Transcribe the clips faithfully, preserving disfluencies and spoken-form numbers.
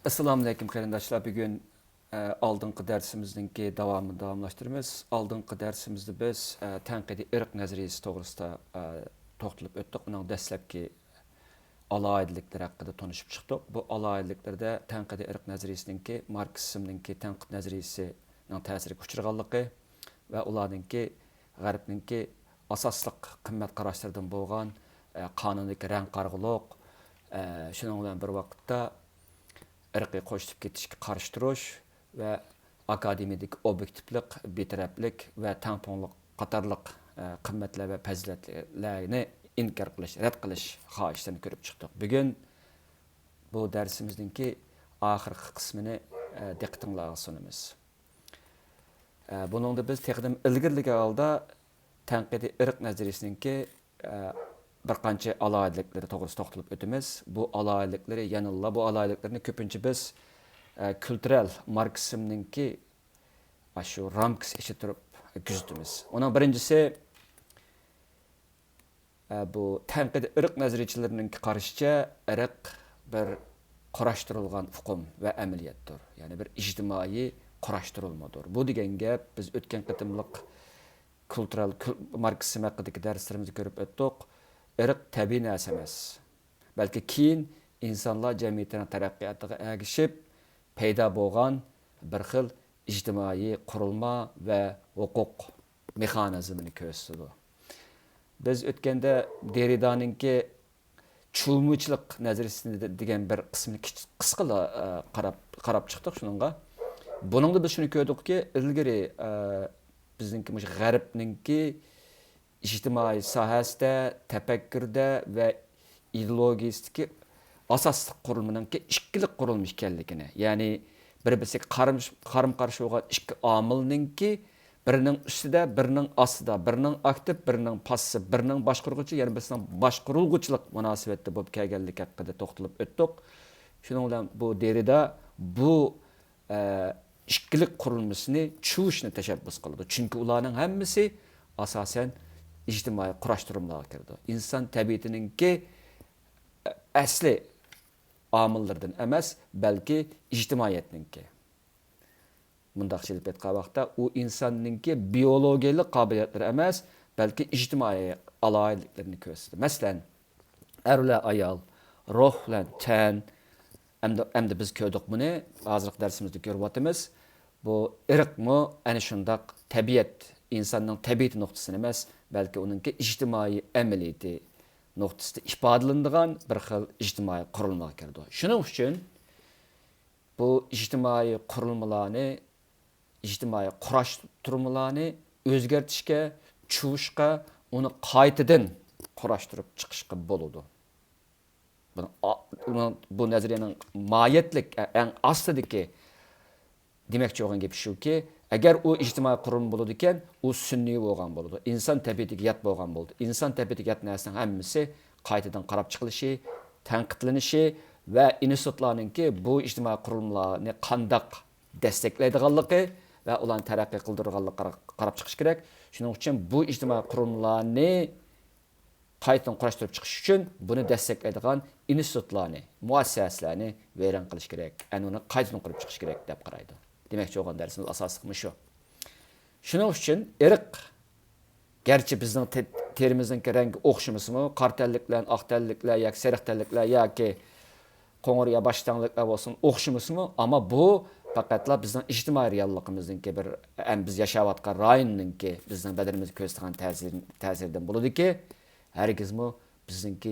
ئەسسالامۇئەلەيكۇم قېرىنداشلار، بۈگۈن ئە، ئالدىنقى دەرسىمىزنىڭكى داۋامىنى داۋاملاشتۇرىمىز. ئالدىنقى دەرسىمىزدە بىز ئە، تەنقىدىي ئىرق نەزەرىيىسى توغرىسىدا ئە، توختىلىپ ئۆتتۇق. ئۇنىڭ دەسلەپكى ئالاھىدىلىكلىرى ھەققىدە تونۇشۇپ چىقتۇق. بۇ ئالاھىدىلىكلىرىدە تەنقىدىي ئىرق نەزەرىيىسىنىڭكى ماركسىزمنىڭكى تەنقىد نەزەرىيىسىنىڭ تەسىرىگە ئۇچرىغانلىقى ۋە ئۇلارنىڭكى غەربنىڭكى ئاساسلىق قىممەت قاراشلىرىدىن بولغان ئە، قانۇندىكى رەڭ قارىغۇلۇق، ئە، شۇنىڭ بىلەن بىر ۋاقىتتا ئىرقىي قوشۇلۇپ كېتىشكە قارشى تۇرۇش ۋە ئاكادېمىيەدىكى ئوبيېكتىپلىق، بىتەرەپلىك ۋە تەڭپۇڭلۇق قاتارلىق ئە، قىممەتلەر ۋە پەزىلەتلەرنى ئىنكار قىلىش، رەت قىلىش خاھىشلىرىنى كۆرۈپ چىقتۇق. بۈگۈن بۇ دەرسىمىزنىڭكى ئاخىرقى قىسمىنى ئە، دىققىتىڭلارغا سۇنىمىز. ئە، بۇنىڭدا بىز تېخىدىن ئىلگىرىلىگەن ھالدا تەنقىدىي ئىرق نەزەرىيىسىنىڭكى ئە، بىر قانچە ئالاھىدىلىكلىرى توغرىسىدا توختىلىپ ئۆتىمىز. بۇ ئالاھىدىلىكلىرى يەنىلا، بۇ ئالاھىدىلىكلىرىنى كۆپىنچە بىز ئە، كۈلتۈرەل ماركسىزمنىڭكى ئاشۇ رامكىسى ئىچىدە تۇرۇپ كۆزىتىمىز. ئۇنىڭ بىرىنچىسى، ئە، بۇ تەنقىدىي ئىرق نەزەرىيەچىلىرىنىڭ قارىشىچە، ئىرق بىر قۇراشتۇرۇلغان ئۇقۇم ۋە ئەمەلىيەتتۇر. يەنى بىر ئىجتىمائىي قۇراشتۇرۇلمىدۇر. بۇ دېگەن گەپ، بىز ئۆتكەن قېتىملىق كۇلتۇرال كۈل-، ماركسىزم ھەققىدىكى دەرسلىرىمىزدە كۆرۈپ ئۆتتۇق. ئىرق تەبىئىي نەرسە ئەمەس، بەلكى كېيىن ئىنسانلار جەمئىيىتىنىڭ تەرەققىياتىغا ئەگىشىپ پەيدا بولغان بىر خىل ئىجتىمائىي قۇرۇلما ۋە ھوقۇق مېخانىزمىنى كۆرسىتىدۇ. بىز ئۆتكەندە دېرىدانىڭكى چۈمۈچىلىق نەزەرىيىسى دېگەن بىر قىسمىنى كىچ-، قىسقىلا، ئە، قاراپ، قاراپ چىقتۇق شۇنىڭغا. بۇنىڭدا بىز شۇنى كۆردۇقكى، ئىلگىرى، ئە، بىزنىڭكى مۇشۇ غەربنىڭكى ئىجتىمائىي ساھەسىدە، تەپەككۇردا ۋە ئىدېئولوگىيىسىدىكى ئاساسلىق قۇرۇلمىنىڭكى ئىككىلىك قۇرۇلما ئىكەنلىكىنى، يەنى بىر-بىرسىگە قارىم-، قارىمۇ-قارشى بولغان ئىككى ئامىلنىڭكى بىرىنىڭ ئۈستىدە، بىرىنىڭ ئاستىدا، بىرىنىڭ ئاكتىپ، بىرىنىڭ پاسسىپ، بىرىنىڭ باشقۇرغۇچى، يەنە بىرسىنىڭ باشقۇرۇلغۇچىلىق مۇناسىۋەتتە بولۇپ كەلگەنلىكى ھەققىدە توختىلىپ ئۆتتۇق. شۇنىڭ بىلەن بۇ دېرىدا بۇ ئىككىلىك قۇرۇلمىسىنى چۈشۈرۈشنى تەشەببۇس قىلىدۇ. چۈنكى ئۇلارنىڭ ھەممىسى ئاساسەن ئىجتىمائىي قۇراشتۇرمىلارغا كىرىدۇ. ئىنسان تەبىئىتىنىڭكى ئەسلى ئامىللىرىدىن ئەمەس، بەلكى ئىجتىمائىيەتنىڭكى. مۇنداقچە ئېلىپ ئېيتقان ۋاقىتتا، ئۇ ئىنساننىڭكى بىيولوگىيەلىك قابىلىيەتلىرى ئەمەس، بەلكى ئىجتىمائىي ئالاھىدىلىكلىرىنى كۆرسىتىدۇ. مەسىلەن، ئەر بىلەن ئايال، روھ بىلەن تەن. ئەمدى، ئەمدى بىز كۆردۇق بۇنى، ھازىرقى دەرسىمىزدە كۆرۈۋاتىمىز. بۇ ئىرقمۇ ئەنە شۇنداق تەبىئەت، ئىنساننىڭ تەبىئىتى نۇقتىسىدىن ئەمەس، بەلكى ئۇنىڭكى ئىجتىمائىي ئەمەلىيىتى نۇقتىسىدا ئىپادىلىنىدىغان بىر خىل ئىجتىمائىي قۇرۇلمىغا كىرىدۇ. شۇنىڭ ئۈچۈن بۇ ئىجتىمائىي قۇرۇلمىلارنى، ئىجتىمائىي قۇراشتۇرمىلارنى ئۆزگەرتىشكە، چۈشۈرۈشكە، ئۇنى قايتىدىن قۇراشتۇرۇپ چىقىشقا بولىدۇ. بۇنىڭ، ئا-، بۇنىڭ، بۇ نەزەرىيەنىڭ ماھىيەتلىك، ئە-، ئەڭ ئاستىدىكى دېمەكچى بولغان گېپى شۇكى، ئەگەر ئۇ ئىجتىمائىي قۇرۇلما بولىدىكەن، ئۇ سۈنئىي بولغان بولىدۇ. ئىنسان تەبىئىتىگە يات بولغان بولىدۇ. ئىنسان تەبىئىتىگە يات نەرسىنىڭ ھەممىسى قايتىدىن قاراپ چىقىلىشى، تەنقىدلىنىشى ۋە ئىنستىتۇتلارنىڭكى بۇ ئىجتىمائىي قۇرۇلمىلارنى قانداق دەستەكلەيدىغانلىقى ۋە ئۇلارنى تەرەققىي قىلدۇرىدىغانلىقىغا قاراپ چىقىش كېرەك. شۇنىڭ ئۈچۈن بۇ ئىجتىمائىي قۇرۇلمىلارنى قايتىدىن قۇراشتۇرۇپ چىقىش ئۈچۈن بۇنى دەستەكلەيدىغان ئىنستىتۇتلارنى، مۇئەسسەسىلەرنى ۋەيران قىلىش كېرەك. ئەنە ئۇنى قايتىدىن قۇرۇپ چىقىش كېرەك دەپ قارايدۇ. دېمەكچى بولغان دەرسىمىز ئاساسلىقى مۇشۇ. شۇنىڭ ئۈچۈن ئىرق، گەرچە بىزنىڭ تە-، تېرىمىزنىڭكى رەڭگى ئوخشىمىسىمۇ، قارا تەنلىكلەر، ئاق تەنلىكلەر ياكى سېرىق تەنلىكلەر ياكى قوڭۇر يا باش تەنلىكلەر بولسۇن، ئوخشىمىسىمۇ، ئەمما بۇ پەقەتلا بىزنىڭ ئىجتىمائىي رېئاللىقىمىزنىڭكى بىر، ئەم، بىز ياشاۋاتقان رايوننىڭكى بىزنىڭ بەدىنىمىزگە كۆرسىتىدىغان تەسىر، تەسىردىن بولىدۇكى، ھەرگىزمۇ بىزنىڭكى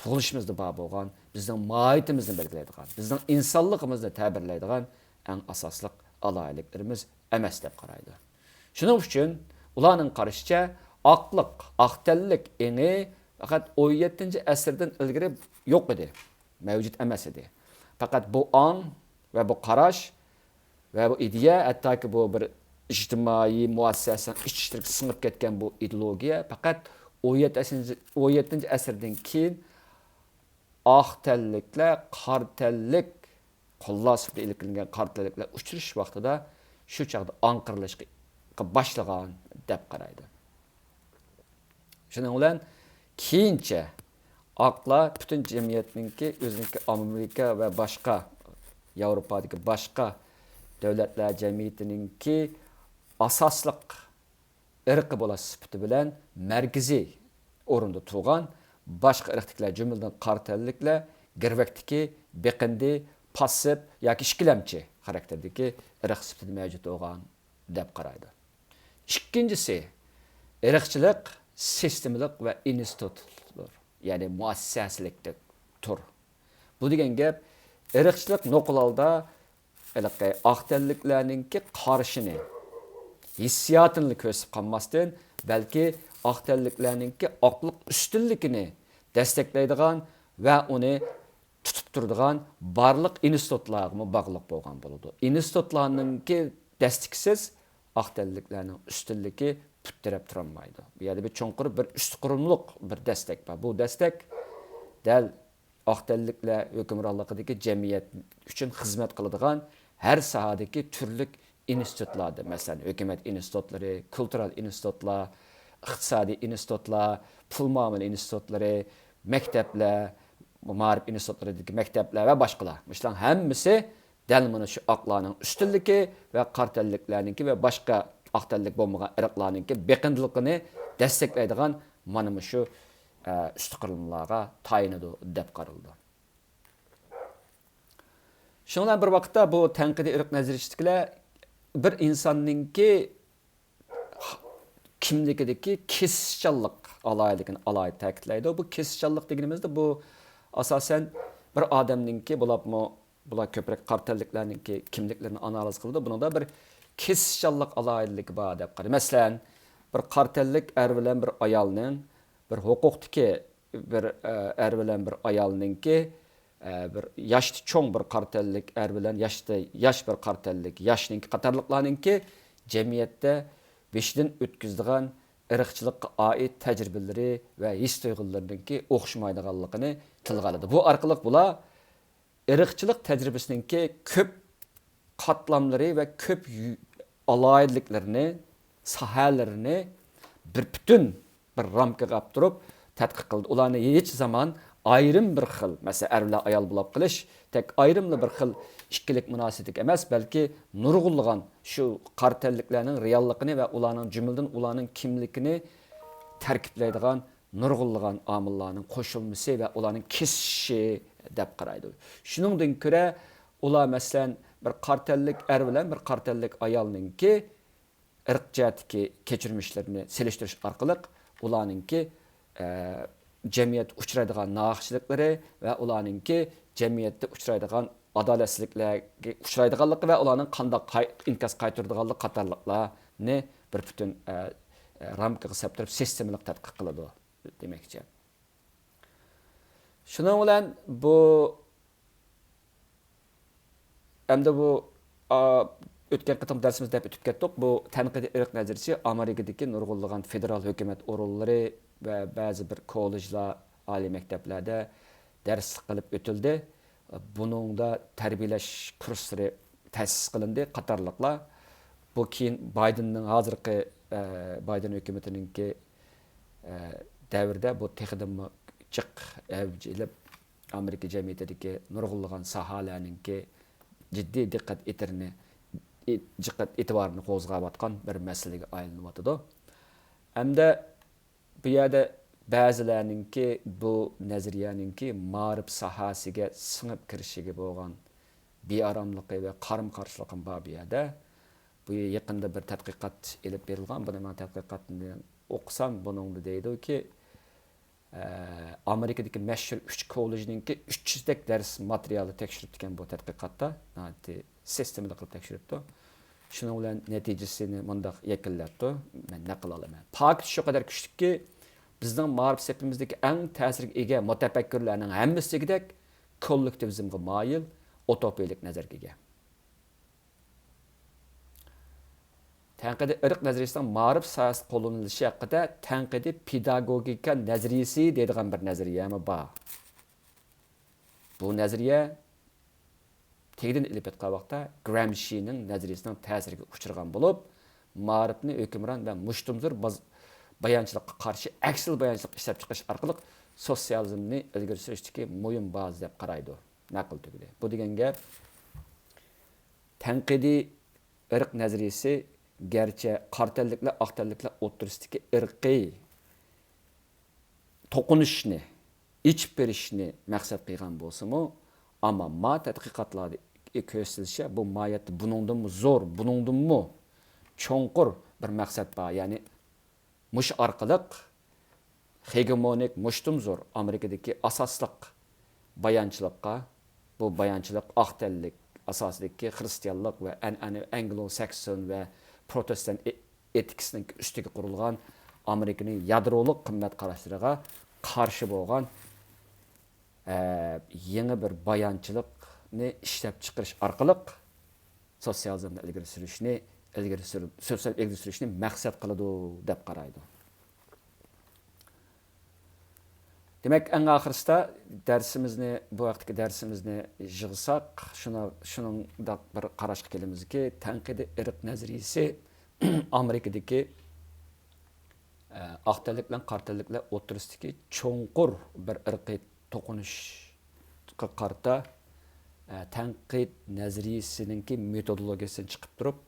تۇغۇلۇشىمىزدا بار بولغان، بىزنىڭ ماھىيىتىمىزنى بەلگىلەيدىغان، بىزنىڭ ئىنسانلىقىمىزنى تەبىرلەيدىغان ئەڭ ئاساسلىق ئالاھىدىلىكلىرىمىز ئەمەس دەپ قارايدۇ. شۇنىڭ ئۈچۈن ئۇلارنىڭ قارىشىچە، ئاقلىق، ئاق تەنلىك ئېڭى پەقەت ئون يەتتىنچى ئەسىردىن ئىلگىرى يوق ئىدى، مەۋجۇت ئەمەس ئىدى. پەقەت بۇ ئاڭ ۋە بۇ قاراش ۋە بۇ ئىدىيە، ھەتتاكى بۇ بىر ئىجتىمائىي مۇئەسسەسىنىڭ ئىچ-ئىچىدىكى سىڭىپ كەتكەن بۇ ئىدېئولوگىيە پەقەت ئون يەتتىنچى، ئون يەتتىنچى ئەسىردىن كېيىن ئاق تەنلىكلەر، قارا تەنلىك، قۇللار سۈپىتىدە ئېلىپ كېلىنگەن قارا تەنلىكلەر ئۇچرىشىش ۋاقتىدا شۇ چاغدا ئاڭقىرلاشقا باشلىغان دەپ قارايدۇ. شۇنىڭ بىلەن كېيىنچە ئاقلار پۈتۈن جەمئىيەتنىڭكى، ئۆزىنىڭكى ئامېرىكا ۋە باشقا ياۋروپادىكى باشقا دۆلەتلەر جەمئىيىتىنىڭكى ئاساسلىق ئىرقى بولاش سۈپىتى بىلەن مەركىزىي ئورۇندا تۇرغان باشقا ئىرقتىكىلەر، جۈملىدىن قارا تەنلىكلەر گىرۋەكتىكى بېقىندى، پاسسىپ ياكى ئىككىلەمچى خاراكتېردىكى ئىرق سۈپىتىدە مەۋجۇت بولغان دەپ قارايدۇ. ئىككىنچىسى، ئىرقچىلىق سىستېمىلىق ۋە ئىنستىتۇتلۇق، يەنى مۇئەسسەسىلىكتە تۇر. بۇ دېگەن گەپ، ئىرقچىلىق نوقۇل ھالدا ھېلىقى ئاق تەنلىكلەرنىڭكى قارىشىنى، ھېسسىياتىنىلا كۆرسىتىپ قالماستىن، بەلكى ئاق تەنلىكلەرنىڭكى ئاقلىق ئۈستۈنلۈكىنى دەستەكلەيدىغان ۋە ئۇنى تۇتۇپ تۇرىدىغان بارلىق ئىنستىتۇتلارغىمۇ باغلىق بولغان بولىدۇ. ئىنستىتۇتلارنىڭكى دەستىكىسىز ئاق تەنلىكلەرنىڭ ئۈستۈنلۈكى پۇت تىرەپ تۇرالمايدۇ. بۇ يەردە بىر چوڭقۇر، بىر ئۈستقۇرۇملۇق بىر دەستەك بار. بۇ دەستەك دەل ئاق تەنلىكلەر ھۆكۈمرانلىقىدىكى جەمئىيەت ئۈچۈن خىزمەت قىلىدىغان ھەر ساھەدىكى تۈرلۈك ئىنستىتۇتلاردا، مەسىلەن، ھۆكۈمەت ئىنستىتۇتلىرى، كۇلتۇرال ئىنستىتۇتلار، ئىقتىسادىي ئىنستىتۇتلار، پۇل مۇئامىلە ئىنستىتۇتلىرى، مەكتەپلەر، مائارىپ ئىنستىتۇتلىرىدىكى مەكتەپلەر ۋە باشقىلار. مۇشۇلارنىڭ ھەممىسى دەل مانا شۇ ئاقلارنىڭ ئۈستۈنلۈكى ۋە قارا تەنلىكلەرنىڭكى ۋە باشقا ئاق تەنلىك بولمىغان ئىرقلارنىڭكى بېقىندىلىقىنى دەستەكلەيدىغان مانا مۇشۇ، ئە، ئۈستقۇرۇلمىلارغا تايىنىدۇ دەپ قارىلىدۇ. شۇنىڭ بىلەن بىر ۋاقىتتا بۇ تەنقىدىي ئىرق نەزەرىيىسىدىكىلەر بىر ئىنساننىڭكى كىملىكىدىكى كېسىشچانلىق ئالاھىدىلىكىنى ئالاھىدە تەكىتلەيدۇ. بۇ كېسىشچانلىق دېگىنىمىزدە بۇ ئاساسەن بىر ئادەمنىڭكى، بولۇپمۇ بۇلار كۆپرەك قارا تەنلىكلەرنىڭكى كىملىكلىرىنى ئانالىز قىلىدۇ. بۇنىڭدا بىر كېسىشچانلىق ئالاھىدىلىكى بار دەپ قارىدى. مەسىلەن، بىر قارا تەنلىك ئەر بىلەن بىر ئايالنىڭ، بىر ھوقۇقتىكى بىر، ئە، ئەر بىلەن بىر ئايالنىڭكى، ئە، بىر ياشتا چوڭ بىر قارا تەنلىك ئەر بىلەن ياشتا ياش بىر قارا تەنلىك ياشنىڭكى قاتارلىقلارنىڭكى جەمئىيەتتە بېشىدىن ئۆتكۈزىدىغان ئىرقچىلىققا ئائىت تەجرىبىلىرى ۋە ھېس تۇيغۇلىرىنىڭكى ئوخشىمايدىغانلىقىنى تىلغا ئالىدۇ. بۇ ئارقىلىق بۇلار ئىرقچىلىق تەجرىبىسىنىڭكى كۆپ قاتلاملىرى ۋە كۆپ يۈ-، ئالاھىدىلىكلىرىنى، ساھەلىرىنى بىر پۈتۈن بىر رامكىغا ئاپتۇرۇپ تەتقىق قىلدى. ئۇلارنى ھېچ زامان ئايرىم بىر خىل، مەسىلەن، ئەر بىلەن ئايال بولاپ قېلىش، تەك ئايرىملا بىر خىل ئىككىلىك مۇناسىۋىتىگە ئەمەس، بەلكى نۇرغۇنلىغان شۇ قارا تەنلىكلەرنىڭ رېئاللىقىنى ۋە ئۇلارنىڭ، جۈملىدىن ئۇلارنىڭ كىملىكىنى تەركىبلەيدىغان نۇرغۇنلىغان ئامىللارنىڭ قوشۇلمىسى ۋە ئۇلارنىڭ كېسىشىشى دەپ قارايدۇ. شۇنىڭدىن كۆرە، ئۇلار، مەسىلەن، بىر قارا تەنلىك ئەر بىلەن بىر قارا تەنلىك ئايالنىڭكى ئىرق جەھەتتىكى كەچۈرمىشلىرىنى سېلىشتۇرۇش ئارقىلىق ئۇلارنىڭكى، ئە، جەمئىيەتتە ئۇچرايدىغان ناھەقچىلىكلىرى ۋە ئۇلارنىڭكى جەمئىيەتتە ئۇچرايدىغان ئادالەتسىزلىكلەرگە ئۇچرايدىغانلىقى ۋە ئۇلارنىڭ قانداق قاي-، ئىنكاس قايتۇرىدىغانلىقى قاتارلىقلارنى بىر پۈتۈن، ئە، ئە، رامكىغا سەپتۈرۈپ سىستېمىلىق تەتقىق قىلىدۇ دېمەكچى. شۇنىڭ بىلەن بۇ، ئەمدى بۇ، ئا، ئۆتكەن قېتىم دەرسىمىزدە دەپ ئۆتۈپ كەتتۇق. بۇ تەنقىدىي ئىرق نەزەرىيىسى ئامېرىكىدىكى نۇرغۇنلىغان فېدېرال ھۆكۈمەت ئورۇنلىرى ۋە بەزى بىر كوللېجلار، ئالىي مەكتەپلەردە دەرسلىك قىلىپ ئۆتۈلدى. بۇنىڭدا تەربىيەلەش كۇرسلىرى تەسىس قىلىندى قاتارلىقلار. بۇ كېيىن بايدېننىڭ ھازىرقى، ئە، بايدېن ھۆكۈمىتىنىڭكى، ئە، دەۋرىدە بۇ تېخىدىنمۇ جىق ئەۋج ئېلىپ، ئامېرىكا جەمئىيىتىدىكى نۇرغۇنلىغان ساھەلەرنىڭكى جىددىي دىققەت ئېتىرىنى، ئې-، دىققەت ئېتىبارىنى قوزغاۋاتقان بىر مەسىلىگە ئايلىنىۋاتىدۇ. ھەمدە بۇ يەردە بەزىلەرنىڭكى بۇ نەزەرىيەنىڭكى مائارىپ ساھەسىگە سىڭىپ كىرىشىگە بولغان بىئاراملىقى ۋە قارىمۇ قارشىلىقىمۇ بار بۇ يەردە. بۇ يېقىندا بىر تەتقىقات ئېلىپ بېرىلغان. بۇنى مەن تەتقىقاتنى ئوقۇسام، بۇنىڭدا دەيدۇكى، ئە، ئامېرىكىدىكى مەشھۇر ئۈچ كوللېجنىڭكى ئۈچ يۈزدەك دەرس ماتېرىيالى تەكشۈرۈپتىكەن بۇ تەتقىقاتتا. ناھايىتى سىستېمىلىق قىلىپ تەكشۈرۈپتۇ. شۇنىڭ بىلەن نەتىجىسىنى مۇنداق يەكۈنلەپتۇ، مەن نەقىل ئالىمەن. پاكىت شۇ قەدەر كۈچلۈككى، بىزنىڭ مائارىپ سېپىمىزدىكى ئەڭ تەسىرگە ئىگە مۇتەپەككۇرلارنىڭ ھەممىسى دېگۈدەك كوللېكتىۋىزمغا مايىل، ئۇتوپىيىلىك نەزەرگە ئىگە. تەنقىدىي ئىرق نەزەرىيىسىنىڭ مائارىپ ساھەسىدە قوللىنىلىشى ھەققىدە تەنقىدىي پېداگوگىكا نەزەرىيىسى دەيدىغان بىر نەزەرىيەمۇ بار. بۇ نەزەرىيە تېگىدىن ئېلىپ ئېيتقان ۋاقىتتا، گرامشىنىڭ نەزەرىيىسىنىڭ تەسىرىگە ئۇچرىغان بولۇپ، مائارىپنى ھۆكۈمران ۋە مۇشتۇمزور باز-، بايانچىلىققا قارشى ئەكسىل بايانچىلىق ئىشلەپچىقىرىش ئارقىلىق سوتسىيالىزمنى ئىلگىرى سۈرۈشتىكى مۇھىم بازا دەپ قارايدۇ. نەقىل تۈگىدى. بۇ دېگەن گەپ، تەنقىدىي ئىرق نەزەرىيىسى گەرچە قارا تەنلىكلەر، ئاق تەنلىكلەر ئوتتۇرىسىدىكى ئىرقىي توقۇنۇشنى ئېچىپ بېرىشنى مەقسەت قىلغان بولسىمۇ، ئەمما ما تەتقىقاتلاردا كۆرسىتىلىشىچە، بۇ ماھىيەتتە بۇنىڭدىنمۇ زور، بۇنىڭدىنمۇ چوڭقۇر بىر مەقسەت بار. يەنى مۇشۇ ئارقىلىق خېگېمونىك مۇشتۇمزور ئامېرىكىدىكى ئاساسلىق بايانچىلىققا، بۇ بايانچىلىق ئاق تەنلىك ئاساسىدىكى خرىستىيانلىق ۋە ئەنئەنىۋى ئەنگلو ساكسون ۋە پروتېستان ئېتىكىسىنىڭ ئۈستىگە قۇرۇلغان ئامېرىكىنىڭ يادرولۇق قىممەت قاراشلىرىغا قارشى بولغان، ئە، يېڭى بىر بايانچىلىقنى ئىشلەپچىقىرىش ئارقىلىق سوتسىيالىزمنى ئىلگىرى سۈرۈشنى، ئىلگىرى سۈرۈپ، سوتسىيال ئىلگىرى سۈرۈشنى مەقسەت قىلىدۇ دەپ قارايدۇ. دېمەك، ئەڭ ئاخىرسىدا دەرسىمىزنى، بۇ ھەقتىكى دەرسىمىزنى يىغساق، شۇنا-، شۇنىڭداق بىر قاراشقا كېلىمىزكى، تەنقىدىي ئىرق نەزەرىيىسى ئامېرىكىدىكى، ئە، ئاق تەنلىك بىلەن قارا تەنلىكلەر ئوتتۇرىسىدىكى چوڭقۇر بىر ئىرقىي توقۇنۇشقا قارىتا، ئە، تەنقىد نەزەرىيىسىنىڭكى مېتودولوگىيىسىدىن چىقىپ تۇرۇپ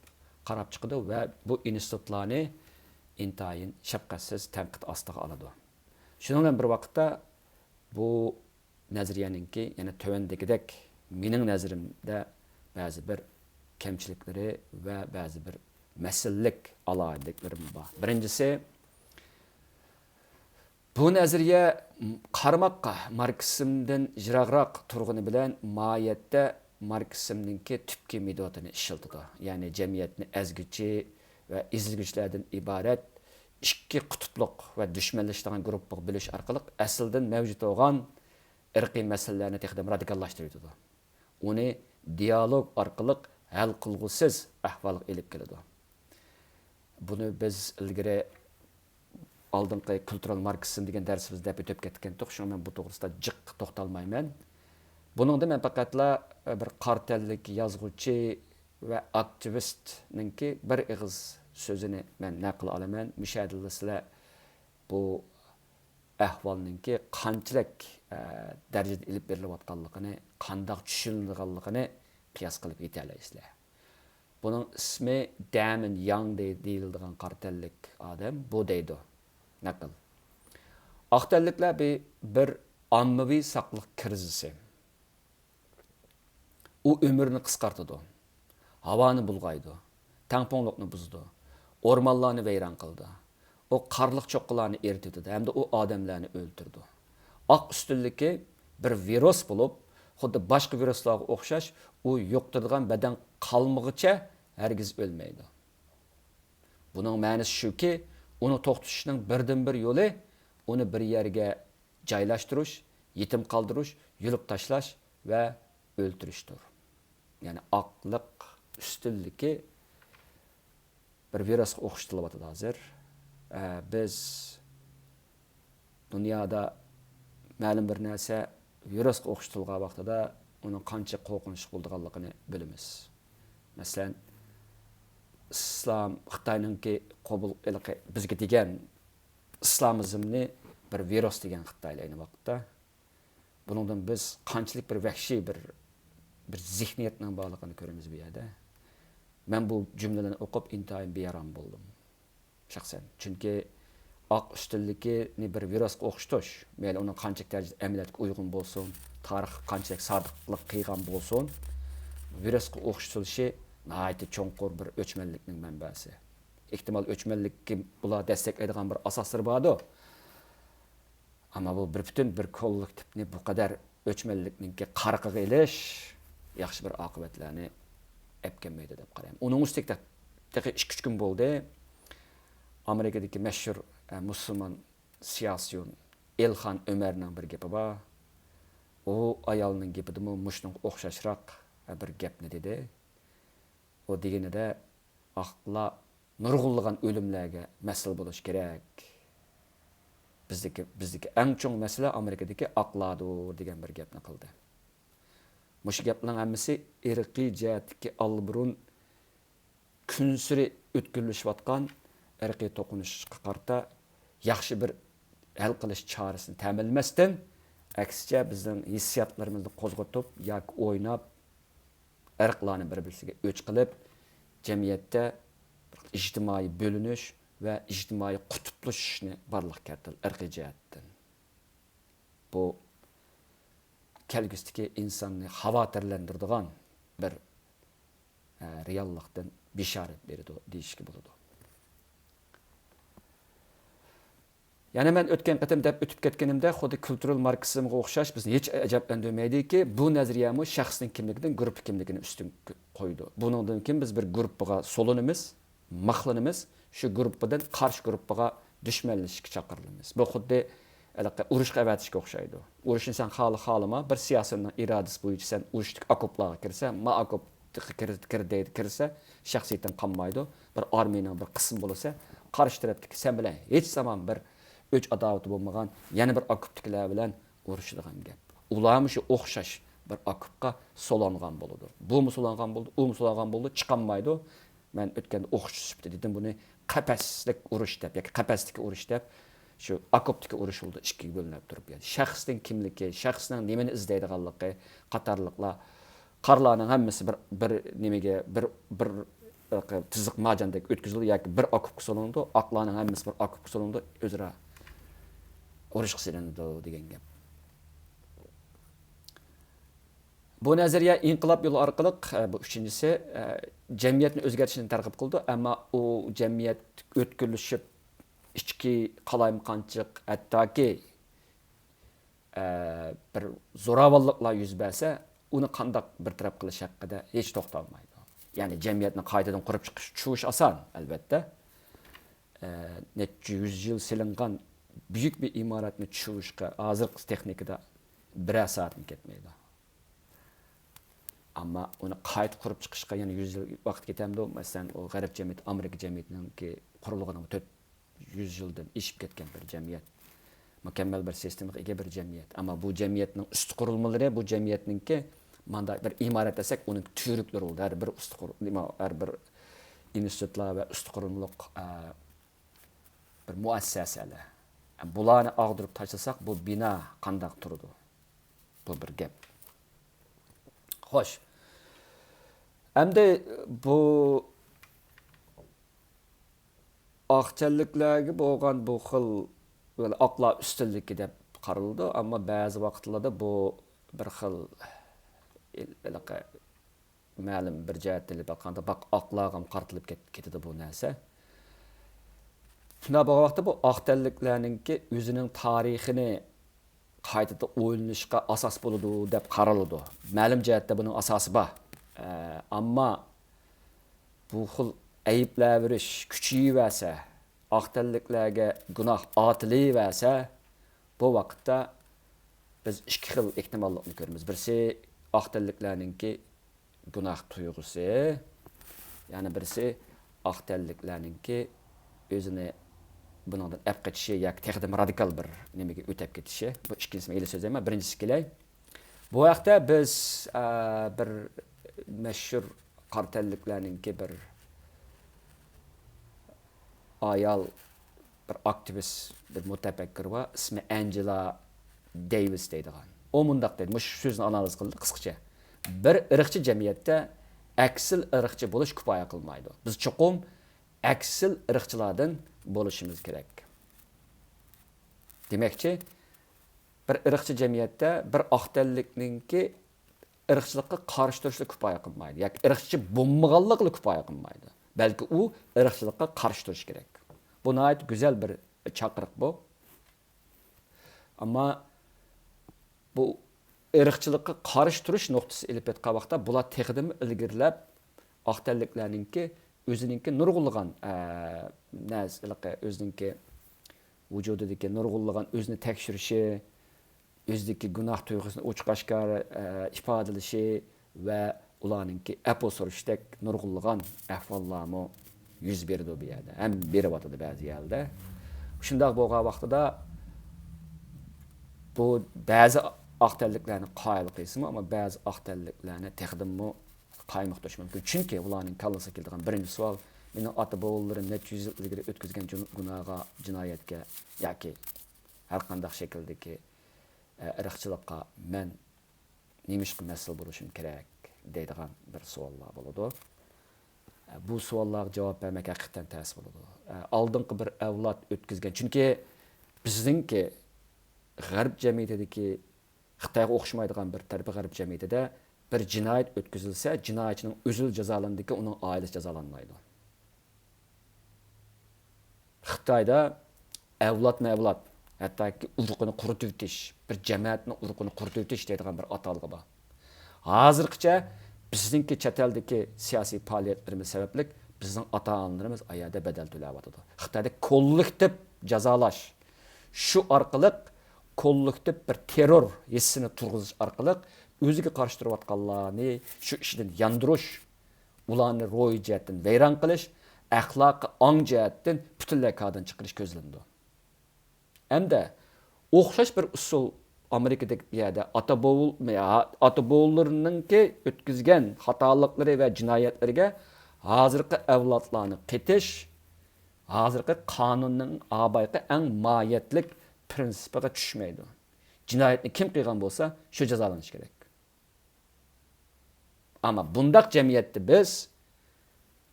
قاراپ چىقىدۇ ۋە بۇ ئىنستىتۇتلارنى ئىنتايىن شەپقەتسىز تەنقىد ئاستىغا ئالىدۇ. شۇنىڭ بىلەن بىر ۋاقىتتا، بۇ نەزەرىيەنىڭكى يەنە تۆۋەندىكىدەك مېنىڭ نەزىرىمدە بەزى بىر كەمچىلىكلىرى ۋە بەزى بىر مەسىلىلىك ئالاھىدىلىكلىرىمۇ بار. بىرىنچىسى، بۇ نەزەرىيە قارىماققا ماركسىزمدىن يىراقراق تۇرغىنى بىلەن، ماھىيەتتە ماركسىزمنىڭكى تۈپكى مېتودىنى ئىشلىتىدۇ. يەنى جەمئىيەتنى ئەزگۈچى ۋە ئېزىلگۈچىلەردىن ئىبارەت ئىككى قۇتۇپلۇق ۋە دۈشمەنلىشىدىغان گۇرۇپپىغا بۆلۈش ئارقىلىق ئەسلىدىن مەۋجۇت بولغان ئىرقىي مەسىلىلەرنى تېخىدىمۇ رادىكاللاشتۇرۇۋېتىدۇ. ئۇنى دىيالوگ ئارقىلىق ھەل قىلغۇسىز ئەھۋالغا ئېلىپ كېلىدۇ. بۇنى بىز ئىلگىرى ئالدىنقى كۇلتۇرال ماركسىزم دېگەن دەرسىمىزدە دەپ ئۆتۈپ كەتكەنتۇق، شۇڭا مەن بۇ توغرىسىدا جىق توختالمايمەن. بۇنىڭدا مەن پەقەتلا بىر قارا تەنلىك يازغۇچى ۋە ئاكتىۋىستنىڭكى بىر ئېغىز سۆزىنى مەن نەقىل ئالىمەن. مۇشۇ يەردىلا سىلەر بۇ ئەھۋالنىڭكى قانچىلىك، ئە، دەرىجىدە ئېلىپ بېرىلىۋاتقانلىقىنى، قانداق چۈشىنىلىدىغانلىقىنى قىياس قىلىپ يېتەلەيسىلەر. بۇنىڭ ئىسمى دەمىن ياڭ دەي-، دېيىلىدىغان قارا تەنلىك ئادەم بۇ دەيدۇ. نەقىل. ئاق تەنلىكلەر بى-، بىر ئاممىۋى ساقلىق كىرىزىسى. ئۇ ئۆمۈرنى قىسقارتىدۇ، ھاۋانى بۇلغايدۇ، تەڭپۇڭلۇقنى بۇزىدۇ، ئورمانلارنى ۋەيران قىلىدۇ. ئۇ قارلىق چوققىلارنى ئېرىتىۋېتىدۇ ھەمدە ئۇ ئادەملەرنى ئۆلتۈرىدۇ. ئاق ئۈستۈنلۈكى بىر ۋىرۇس بولۇپ، خۇددى باشقا ۋىرۇسلارغا ئوخشاش، ئۇ يۇقتۇرىدىغان بەدەن قالمىغۇچە ھەرگىز ئۆلمەيدۇ. بۇنىڭ مەنىسى شۇكى، ئۇنى توختىتىشنىڭ بىردىنبىر يولى ئۇنى بىر يەرگە جايلاشتۇرۇش، يېتىم قالدۇرۇش، يۇلۇپ تاشلاش ۋە ئۆلتۈرۈشتۇر. يەنى ئاقلىق ئۈستۈنلۈكى بىر ۋىرۇسقا ئوخشىتىلىۋاتىدۇ ھازىر. ئە، بىز دۇنيادا مەلۇم بىر نەرسە ۋىرۇسقا ئوخشىتىلغان ۋاقتىدا ئۇنىڭ قانچە قورقۇنچلۇق بولىدىغانلىقىنى بىلىمىز. مەسىلەن، ئىسلام، خىتاينىڭكى قوبۇل، ھېلىقى بىزگە دېگەن ئىسلامىزمنى بىر ۋىرۇس دېگەن خىتايلار ئەينى ۋاقىتتا. بۇنىڭدىن بىز قانچىلىك بىر ۋەھشىي بىر، بىر زېھنىيەتنىڭ بارلىقىنى كۆرىمىز بۇ يەردە. مەن بۇ جۈملىلەرنى ئوقۇپ ئىنتايىن بىئارام بولدۇم شەخسەن. چۈنكى ئاق ئۈستۈنلۈكىنى بىر ۋىرۇسقا ئوخشىتىش، مەيلى ئۇنىڭ قانچىلىك دەرىجىدە ئەمەلىيەتكە ئۇيغۇن بولسۇن، تارىخقا قانچىلىك سادىقلىق قىلغان بولسۇن، ۋىرۇسقا ئوخشىتىلىشى ناھايىتى چوڭقۇر بىر ئۆچمەنلىكنىڭ مەنبەسى. ئېھتىمال ئۆچمەنلىككە بۇلار دەستەكلەيدىغان بىر ئاساسلىرى باردۇ. ئەمما بۇ بىر پۈتۈن بىر كوللېكتىپنى بۇ قەدەر ئۆچمەنلىكنىڭكى قارىقىغا ئېلىش ياخشى بىر ئاقىۋەتلەرنى ئەپ كەلمەيدۇ دەپ قارايمەن. ئۇنىڭ ئۈستىگە تېخى ئىككى ئۈچ كۈن بولدى. ئامېرىكىدىكى مەشھۇر، ئە، مۇسۇلمان سىياسىيون ئىلھان ئۆمەرنىڭ بىر گېپى بار. ئۇ ئايالنىڭ گېپىدىمۇ مۇشۇنىڭغا ئوخشاشراق، ئە، بىر گەپنى دېدى. ئۇ دېگىنىدە، ئاقلار نۇرغۇنلىغان ئۆلۈملەرگە مەسئۇل بولۇش كېرەك. بىزدىكى، بىزدىكى ئەڭ چوڭ مەسىلە ئامېرىكىدىكى ئاقلاردۇر دېگەن بىر گەپنى قىلدى. مۇشۇ گەپنىڭ ھەممىسى ئىرقىي جەھەتتىكى ئاللىبۇرۇن كۈنسېرى ئۆتكۈرلىشىۋاتقان ئىرقىي توقۇنۇشقا قارىتا ياخشى بىر ھەل قىلىش چارىسىنى تەمىنلىمەستىن، ئەكسىچە بىزنىڭ ھېسسىياتلىرىمىزنى قوزغىتىپ ياكى ئويناپ، ئىرقلارنى بىر-بىرسىگە ئۆچ قىلىپ، جەمئىيەتتە ئىجتىمائىي بۆلۈنۈش ۋە ئىجتىمائىي قۇتۇپلىشىشنى بارلىققا كەلتۈردى ئىرقىي جەھەتتىن. بۇ كەلگۈسىدىكى ئىنساننى خاۋاتىرلەندۈرىدىغان بىر، ئە، رېئاللىقتىن بېشارەت بېرىدۇ دېيىشكە بولىدۇ. يەنە مەن ئۆتكەن قېتىم دەپ ئۆتۈپ كەتكىنىمدە، خۇددى كۇلتۇرال ماركسىزمغا ئوخشاش بىزنى ھېچ ئەجەبلەندۈرمەيدۇكى، بۇ نەزەرىيەمۇ شەخسنىڭ كىملىكىدىن گۇرۇپپا كىملىكىنى ئۈستۈن قويىدۇ. بۇنىڭدىن كېيىن بىز بىر گۇرۇپپىغا سولىنىمىز، مىخلىنىمىز، شۇ گۇرۇپپىدىن قارشى گۇرۇپپىغا دۈشمەنلىشىشكە چاقىرىلىمىز. بۇ خۇددى ھېلىقى ئۇرۇشقا ئەۋەتىشكە ئوخشايدۇ. ئۇرۇشنى سەن خالا-خالىما، بىر سىياسىيوننىڭ ئىرادىسى بويىچە سەن ئۇرۇشتىكى ئوكوپلارغا كىرسە، ما ئوكوپ كىر، كىر دەيدۇ، كىرسە، شەخسىيىتىڭ قالمايدۇ. بىر ئارمىيىنىڭ بىر قىسمى بولىسەن، قارشى تەرەپتىكى سەن بىلەن ھېچ زامان بىر ئۆچ ئاداۋىتى بولمىغان يەنە بىر ئاكوپتىكىلەر بىلەن ئۇرۇشىدىغان گەپ. ئۇلارمۇ شۇ ئوخشاش بىر ئاكوپقا سولانغان بولىدۇ. بۇمۇ سولانغان بولىدۇ، ئۇمۇ سولانغان بولىدۇ، چىقالمايدۇ. مەن ئۆتكەندە ئوقۇش سۈپىتىدە دېدىم، بۇنى قەپەسلىك ئۇرۇش دەپ ياكى قەپەستىكى ئۇرۇش دەپ، شۇ ئاكوپتىكى ئۇرۇش بولىدۇ، ئىككىگە بۆلۈنۈپ تۇرۇپ. يەنى شەخسنىڭ كىملىكى، شەخسنىڭ نېمىنى ئىزدەيدىغانلىقى قاتارلىقلار، قارلارنىڭ ھەممىسى بىر، بىر نېمىگە، بىر، بىر تىزىق مارجاندەك ئۆتكۈزۈلىدۇ ياكى بىر ئاكوپقا سولىنىدۇ، ئاقلارنىڭ ھەممىسى بىر ئاكوپقا سولىنىدۇ، ئۆزئارا ئۇرۇشقا سېلىنىدۇ دېگەن گەپ. بۇ نەزەرىيە ئىنقىلاب يولى ئارقىلىق، ئە، بۇ ئۈچىنچىسى، ئە، جەمئىيەتنى ئۆزگەرتىشنى تەرغىب قىلىدۇ، ئەمما ئۇ جەمئىيەت ئۆتكۈرلىشىپ، ئىچكى قالايمىقانچىلىق، ھەتتاكى، ئە، بىر زوراۋانلىقلار يۈز بەرسە، ئۇنى قانداق بىر تەرەپ قىلىش ھەققىدە ھېچ توختالمايدۇ. يەنى جەمئىيەتنى قايتىدىن قۇرۇپ چىقىش، چۇۋۇش ئاسان، ئەلۋەتتە. ئە، نەچچە يۈز يىل سېلىنغان بۈيۈك بىر ئىمارەتنى چۇۋۇشقا ھازىرقى تېخنىكىدا بىرەر سائەتمۇ كەتمەيدۇ. ئەمما ئۇنى قايتا قۇرۇپ چىقىشقا يەنە يۈز يىل ۋاقىت كېتەمدۇ؟ مەسىلەن، ئۇ غەرب جەمئىيىتى، ئامېرىكا جەمئىيىتىنىڭكى قۇرۇلغىنىغا تۆت يۈز يىلدىن ئېشىپ كەتكەن بىر جەمئىيەت. مۇكەممەل بىر سىستېمىغا ئىگە بىر جەمئىيەت. ئەمما بۇ جەمئىيەتنىڭ ئۈستى قۇرۇلمىلىرى، بۇ جەمئىيەتنىڭكى ماندا بىر ئىمارەت دېسەك، ئۇنىڭ تۈۋرۈكلىرى بولىدۇ. ھەر بىر ئۈستى قۇر-، نېمە، ھەر بىر ئىنستىتۇتلار ۋە ئۈستى قۇرۇلمىلىق، ئە، بىر مۇئەسسەسەلەر. بۇلارنى ئاغدۇرۇپ تاشلىساق، بۇ بىنا قانداق تۇرىدۇ؟ بۇ بىر گەپ. خوش. ئەمدى بۇ ئاق تەنلىكلەرگە بولغان بۇ خىل، بىر ئاقلار ئۈستۈنلۈكى دەپ قارىلىدۇ، ئەمما بەزى ۋاقىتلاردا بۇ بىر خىل، ھېلىقى مەلۇم بىر جەھەتتىن ئېلىپ باققاندا، باق، ئاقلارغا قارىتىلىپ كەت-، كېتىدۇ بۇ نەرسە. شۇنداق بولغان ۋاقىتتا بۇ ئاق تەنلىكلەرنىڭكى ئۆزىنىڭ تارىخىنى قايتىدىن ئويلىنىشقا ئاساس بولىدۇ دەپ قارىلىدۇ. مەلۇم جەھەتتە بۇنىڭ ئاساسى بار. ئە، ئەمما بۇ خىل ئەيىبلەۋېرىش كۈچىيىۋەرسە، ئاق تەنلىكلەرگە گۇناھ ئارتىلىۋەرسە، بۇ ۋاقىتتا بىز ئىككى خىل ئېھتىماللىقنى كۆرىمىز. بىرسى ئاق تەنلىكلەرنىڭكى گۇناھ تۇيغۇسى، يەنە بىرسى ئاق تەنلىكلەرنىڭكى ئۆزىنى بۇنىڭدىن ئەپ قېچىشى ياكى تېخىدىن رادىكال بىر نېمىگە ئۆتەپ كېتىشى. بۇ ئىككىنچىسىنى ئېلىپ سۆزلەيمەن. بىرىنچىسىگە كېلەي. بۇ ھەقتە بىز، ئە، بىر مەشھۇر قارا تەنلىكلەرنىڭكى بىر ئايال، بىر ئاكتىۋىست، بىر مۇتەپەككۇر بار، ئىسمى ئەنجېلا دېيۋىس دەيدىغان. ئۇ مۇنداق دەيدۇ، مۇشۇ سۆزنى ئانالىز قىلدى قىسقىچە. بىر ئىرقچى جەمئىيەتتە ئەكسىل ئىرقچى بولۇش كۇپايە قىلمايدۇ. بىز چوقۇم ئەكسىل ئىرقچىلاردىن بولۇشىمىز كېرەك. دېمەكچى، بىر ئىرقچى جەمئىيەتتە بىر ئاق تەنلىكنىڭكى ئىرقچىلىققا قارشى تۇرۇشلا كۇپايە قىلمايدۇ ياكى ئىرقچى بولمىغانلىقىلا كۇپايە قىلمايدۇ. بەلكى ئۇ ئىرقچىلىققا قارشى تۇرۇشى كېرەك. بۇ ناھايىتى گۈزەل بىر چاقىرىق بۇ. ئەمما بۇ ئىرقچىلىققا قارشى تۇرۇش نۇقتىسى ئېلىپ ئېيتقان ۋاقىتتا، بۇلار تېخىدىنمۇ ئىلگىرىلەپ، ئاق تەنلىكلەرنىڭكى ئۆزىنىڭكى نۇرغۇنلىغان، ئە، نەرسە، ھېلىقى ئۆزىنىڭكى ۋۇجۇدىدىكى نۇرغۇنلىغان ئۆزىنى تەكشۈرۈشى، ئۆزىدىكى گۇناھ تۇيغۇسىنى ئوچۇق-ئاشكارا، ئە، ئىپادىلىشى ۋە ئۇلارنىڭكى ئەپۇ سورىشىدەك نۇرغۇنلىغان ئەھۋاللارمۇ يۈز بېرىدۇ بۇ يەردە. ھەم بېرىۋاتىدۇ بەزى يەردە. شۇنداق بولغان ۋاقتىدا بۇ بەزى ئاق تەنلىكلەرنى قايىل قىلسىمۇ، ئەمما بەزى ئاق تەنلىكلەرنى تېخىدىنمۇ قايمۇقتۇرۇشى مۇمكىن. چۈنكى ئۇلارنىڭ كاللىسىغا كېلىدىغان بىرىنچى سوئال، مېنىڭ ئاتا بوۋىلىرىم نەچچە يۈز يىل ئىلگىرى ئۆتكۈزگەن جۇن-، گۇناھقا، جىنايەتكە ياكى ھەر قانداق شەكىلدىكى، ئە، ئىرقچىلىققا مەن نېمىشقا مەسئۇل بولۇشۇم كېرەك؟ دەيدىغان بىر سوئاللار بولىدۇ. بۇ سوئاللارغا جاۋاب بەرمەك ھەقىقەتەن تەس بولىدۇ. ئالدىنقى بىر ئەۋلاد ئۆتكۈزگەن، چۈنكى بىزنىڭكى غەرب جەمئىيىتىدىكى خىتايغا ئوخشىمايدىغان بىر تەرىپى، غەرب جەمئىيىتىدە بىر جىنايەت ئۆتكۈزۈلسە، جىنايەتچىنىڭ ئۆزىلا جازالىنىدىكى، ئۇنىڭ ئائىلىسى جازالانمايدۇ. خىتايدا ئەۋلادمۇ ئەۋلاد، ھەتتاكى ئۇرۇقىنى قۇرۇتۇۋېتىش، بىر جەمەتنىڭ ئۇرۇقىنى قۇرۇتۇۋېتىش دەيدىغان بىر ئاتالغۇ بار. ھازىرغىچە بىزنىڭكى چەت ئەلدىكى سىياسىي پائالىيەتلىرىمىز سەۋەبلىك بىزنىڭ ئاتا-ئانىلىرىمىز ئايەردە بەدەل تۆلەۋاتىدۇ. خىتايدا كوللېكتىپ جازالاش، شۇ ئارقىلىق كوللېكتىپ بىر تېررور ھېسسىنى تۇرغۇزۇش ئارقىلىق ئۆزىگە قارشى تۇرۇۋاتقانلارنى شۇ ئىشىدىن ياندۇرۇش، ئۇلارنى روھىي جەھەتتىن ۋەيران قىلىش، ئەخلاقىي ئاڭ جەھەتتىن پۈتۈنلەي كاردىن چىقىرىش كۆزلىنىدۇ. ھەمدە ئوخشاش بىر ئۇسۇل ئامېرىكىدىكى بۇ يەردە ئاتا بوۋۇل-، ئاتا بوۋۇلىرىنىڭكى ئۆتكۈزگەن خاتالىقلىرى ۋە جىنايەتلىرىگە ھازىرقى ئەۋلادلارنى قېتىش، ھازىرقى قانۇننىڭ ئابايقى ئەڭ ماھىيەتلىك پرىنسىپىغا چۈشمەيدۇ. جىنايەتنى كىم قىلغان بولسا، شۇ جازالىنىشى كېرەك. ئەمما بۇنداق جەمئىيەتتە بىز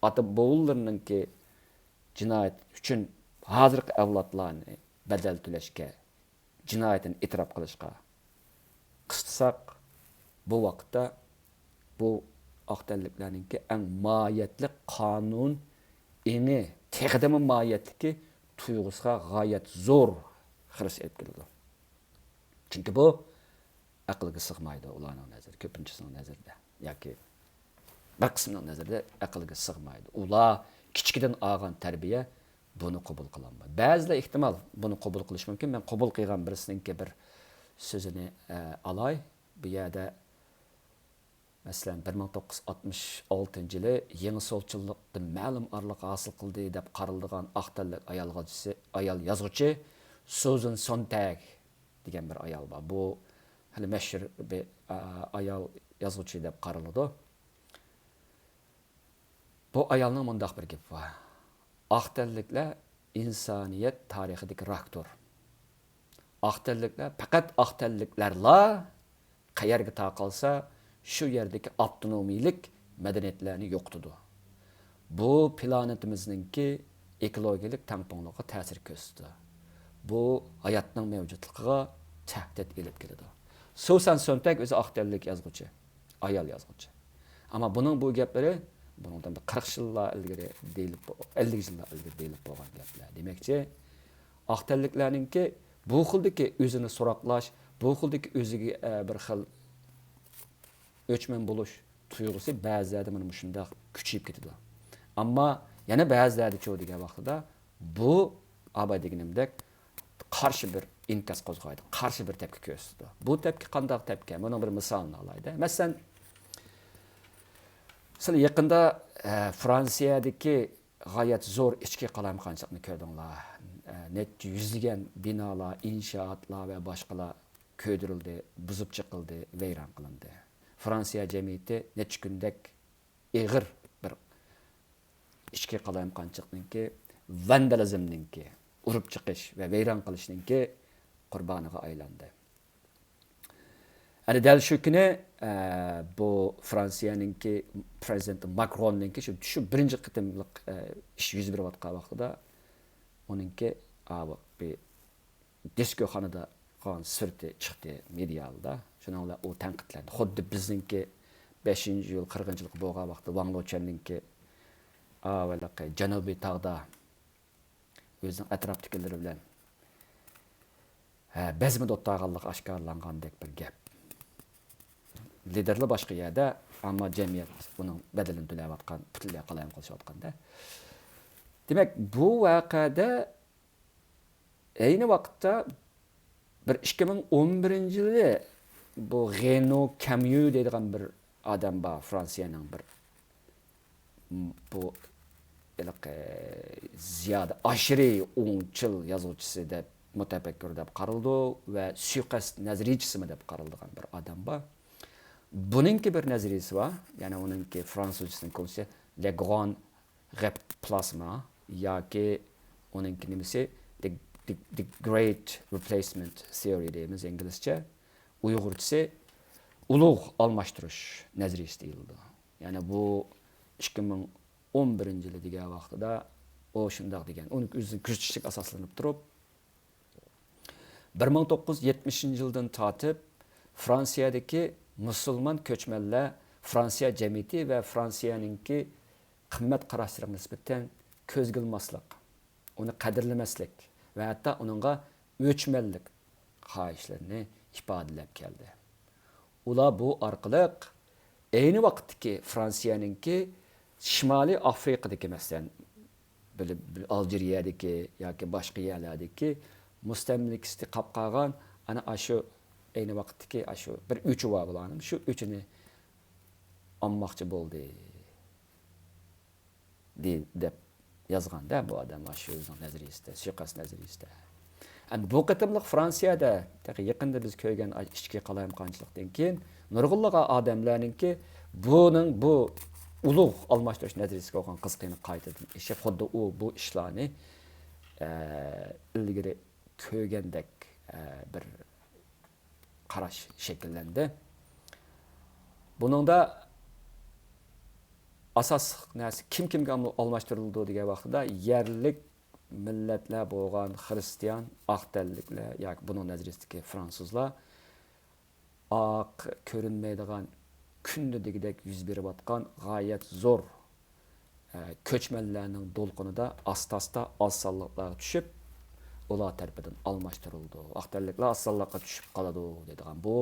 ئاتا بوۋىلىرىنىڭكى جىنايەت ئۈچۈن ھازىرقى ئەۋلادلارنى بەدەل تۆلەشكە، جىنايىتىنى ئېتىراپ قىلىشقا قىستىساق، بۇ ۋاقىتتا بۇ ئاق تەنلىكلەرنىڭكى ئەڭ ماھىيەتلىك قانۇن ئېڭى، تېخىدىمۇ ماھىيەتلىكى تۇيغۇسىغا غايەت زور خىرىس ئېلىپ كېلىدۇ. چۈنكى بۇ ئەقىلگە سىغمايدۇ ئۇلارنىڭ نەزىرى، كۆپىنچىسىنىڭ نەزىرىدە ياكى بىر قىسمىنىڭ نەزىرىدە ئەقىلگە سىغمايدۇ. ئۇلار كىچىكىدىن ئالغان تەربىيە بۇنى قوبۇل قىلالمايدۇ. بەزىلەر ئېھتىمال بۇنى قوبۇل قىلىشى مۇمكىن. مەن قوبۇل قىلغان بىرسىنىڭكى بىر سۆزىنى، ئە، ئالاي. بۇ يەردە، مەسىلەن، بىر مىڭ توققۇز يۈز ئاتمىش ئالتىنچى يىلى يېڭى سولچىللىقتا مەلۇم ئارىلىق ھاسىل قىلدى دەپ قارىلىدىغان ئاق تەنلىك ئايال غازىسى-، ئايال يازغۇچى سۇزان سونتاگ دېگەن بىر ئايال بار. بۇ خېلى مەشھۇر بىر، ئا، ئايال يازغۇچى دەپ قارىلىدۇ. بۇ ئايالنىڭ مۇنداق بىر گېپى بار: «ئاق تەنلىكلەر ئىنسانىيەت تارىخىدىكى راكتۇر. ئاق تەنلىكلەر، پەقەت ئاق تەنلىكلەرلا قەيەرگە تاقالسا، شۇ يەردىكى ئاپتونومىيلىك مەدەنىيەتلەرنى يوقىتىدۇ. بۇ پلانېتىمىزنىڭكى ئېكولوگىيەلىك تەڭپۇڭلۇقىغا تەسىر كۆرسىتىدۇ. بۇ ھاياتنىڭ مەۋجۇتلۇقىغا تەھدىت ئېلىپ كېلىدۇ.» سۇسان سۆنتەك ئۆزى ئاق تەنلىك يازغۇچى، ئايال يازغۇچى. ئەمما بۇنىڭ بۇ گەپلىرى بۇنىڭدىن بىر قىرىق يىللار ئىلگىرى دېيىلىپ، ئەللىك يىللار ئىلگىرى دېيىلىپ بولغان گەپلەر. دېمەكچى، ئاق تەنلىكلەرنىڭكى بۇ خىلدىكى ئۆزىنى سوراقلاش، بۇ خىلدىكى ئۆزىگە، ئە، بىر خىل ئۆچمەن بولۇش تۇيغۇسى بەزىلەردە مانا مۇشۇنداق كۈچىيىپ كېتىدۇ. ئەمما يەنە بەزىلەردىچۇ دېگەن ۋاقتىدا بۇ، ئاباي دېگىنىمدەك، قارشى بىر ئىنكاس قوزغايدۇ، قارشى بىر تەپكە كۆرسىتىدۇ. بۇ تەپكە قانداق تەپكە؟ بۇنىڭ بىر مىسالىنى ئالايلى. مەسىلەن، سىلەر يېقىندا، ئە، فرانسىيەدىكى غايەت زور ئىچكى قالايمىقانچىلىقنى كۆردۈڭلار. ئە، نەچچە يۈزلىگەن بىنالار، ئىنشائاتلار ۋە باشقىلار كۆيدۈرۈلدى، بۇزۇپ چىقىلدى، ۋەيران قىلىندى. فرانسىيە جەمئىيىتى نەچچە كۈندەك ئېغىر بىر ئىچكى قالايمىقانچىلىقنىڭكى، ۋاندالىزمنىڭكى، ئۇرۇپ چىقىش ۋە ۋەيران قىلىشنىڭكى قۇربانىغا ئايلاندى. ئەنە دەل شۇ كۈنى، ئە، بۇ فرانسىيەنىڭكى پرېزىدېنتى ماكروننىڭكى شۇ، شۇ بىرىنچى قېتىملىق، ئە، ئىش يۈز بېرىۋاتقان ۋاقتىدا ئۇنىڭكى، ئا، بۇ بىر دىسكوخانىدا قىلغان سۈرىتى چىقتى مېدىيادا. شۇنىڭ بىلەن ئۇ تەنقىدلەندى. خۇددى بىزنىڭكى بەشىنچى ئىيۇل قىرغىنچىلىقى بولغان ۋاقتىدا ۋاڭ لېچۈەننىڭكى، ئا، ھېلىقى جەنۇبىي تاغدا ئۆزىنىڭ ئەتراپتىكىلىرى بىلەن، ھە، بەزمە ئوتتۇرىغا ئالغانلىقى ئاشكارىلانغاندەك بىر گەپ. لىدېرلار باشقا يەردە، ئەمما جەمئىيەت بۇنىڭ بەدىلىنى تۆلەۋاتقان، پۈتۈنلەي قالايمىقان قىلىشىۋاتقاندا. دېمەك، بۇ ۋەقەدە ئەينى ۋاقىتتا بىر ئىككى مىڭ ئون بىرىنچى يىلى بۇ رېنو كاميۇ دەيدىغان بىر ئادەم بار، فرانسىيەنىڭ بىر، م، بۇ ھېلىقى زىيادە ئاشىرى ئوڭچىل يازغۇچىسى دەپ، مۇتەپەككۇر دەپ قارىلىدۇ ۋە سۇيىقەست نەزەرىيىچىسىمۇ دەپ قارىلىدىغان بىر ئادەم بار. بۇنىڭكى بىر نەزەرىيىسى بار، يەنى ئۇنىڭكى فرانسۇزچىسىنىڭ كونسى لې گران رېپلاسما ياكى ئۇنىڭكى نېمىسى، the, the, the Great Replacement Theory دەيمىز ئىنگلىزچە. ئۇيغۇرچىسى ئۇلۇغ ئالماشتۇرۇش نەزەرىيىسى دېيىلىدۇ. يەنى بۇ ئىككى مىڭ ئون بىرىنچى يىلى دېگەن ۋاقتىدا ئۇ شۇنداق دېگەن. ئۇنى ئۆزىنىڭ كۆزىتىشىگە ئاساسلىنىپ تۇرۇپ، بىر مىڭ توققۇز يۈز يەتمىشىنچى يىلدىن تارتىپ فرانسىيەدىكى مۇسۇلمان كۆچمەنلەر فرانسىيە جەمئىيىتى ۋە فرانسىيەنىڭكى قىممەت قاراشلىرىغا نىسبەتەن كۆزگە ئىلماسلىق، ئۇنى قەدىرلىمەسلىك ۋە ھەتتا ئۇنىڭغا ئۆچمەنلىك خاھىشلىرىنى ئىپادىلەپ كەلدى. ئۇلار بۇ ئارقىلىق ئەينى ۋاقىتتىكى فرانسىيەنىڭكى شىمالىي ئافرىقىدىكى، مەسىلەن، بىلىپ، ئالجىرىيەدىكى ياكى باشقا يەرلەردىكى مۇستەملىكىسىدە قاپ قالغان ئەنە ئاشۇ ئەينى ۋاقىتتىكى ئاشۇ بىر ئۆچى بار بۇلارنىڭ، شۇ ئۆچىنى ئالماقچى بولدى. دەپ يازغاندا بۇ ئادەم شۇ ئۆزىنىڭ نەزەرىيىسىدە، سۇيىقەست نەزەرىيىسىدە. ئەمدى بۇ قېتىملىق فرانسىيەدە تېخى يېقىندا بىز كۆرگەن ئىچكى قالايمىقانچىلىقتىن كېيىن نۇرغۇنلىغان ئادەملەرنىڭكى بۇنىڭ بۇ ئۇلۇغ ئالماشتۇرۇش نەزەرىيىسىگە بولغان قىزىقىنى قايتىدىن ئىشلەپ، خۇددى ئۇ بۇ ئىشلارنى ئە، ئىلگىرى كۆرگەندەك ئە، بىر قاراش شەكىللەندى. بۇنىڭدا ئاساسلىق نەرسە كىم كىمگە ئالماشتۇرۇلىدۇ دېگەن ۋاقتىدا، يەرلىك مىللەتلەر بولغان خىرىستىيان، ئاق تەنلىكلەر ياكى بۇنىڭ نەزەرىيىسىدىكى فرانسۇزلار، ئاق كۆرۈنمەيدىغان، كۈندە دېگۈدەك يۈز بېرىۋاتقان غايەت زور ئە، كۆچمەنلەرنىڭ دولقۇنىدا ئاستا-ئاستا ئاز سانلىقلارغا چۈشۈپ، ئۇلار تەرىپىدىن ئالماشتۇرۇلىدۇ. ئاق تەنلىكلەر ئاز سانلىققا چۈشۈپ قالىدۇ دەيدىغان بۇ،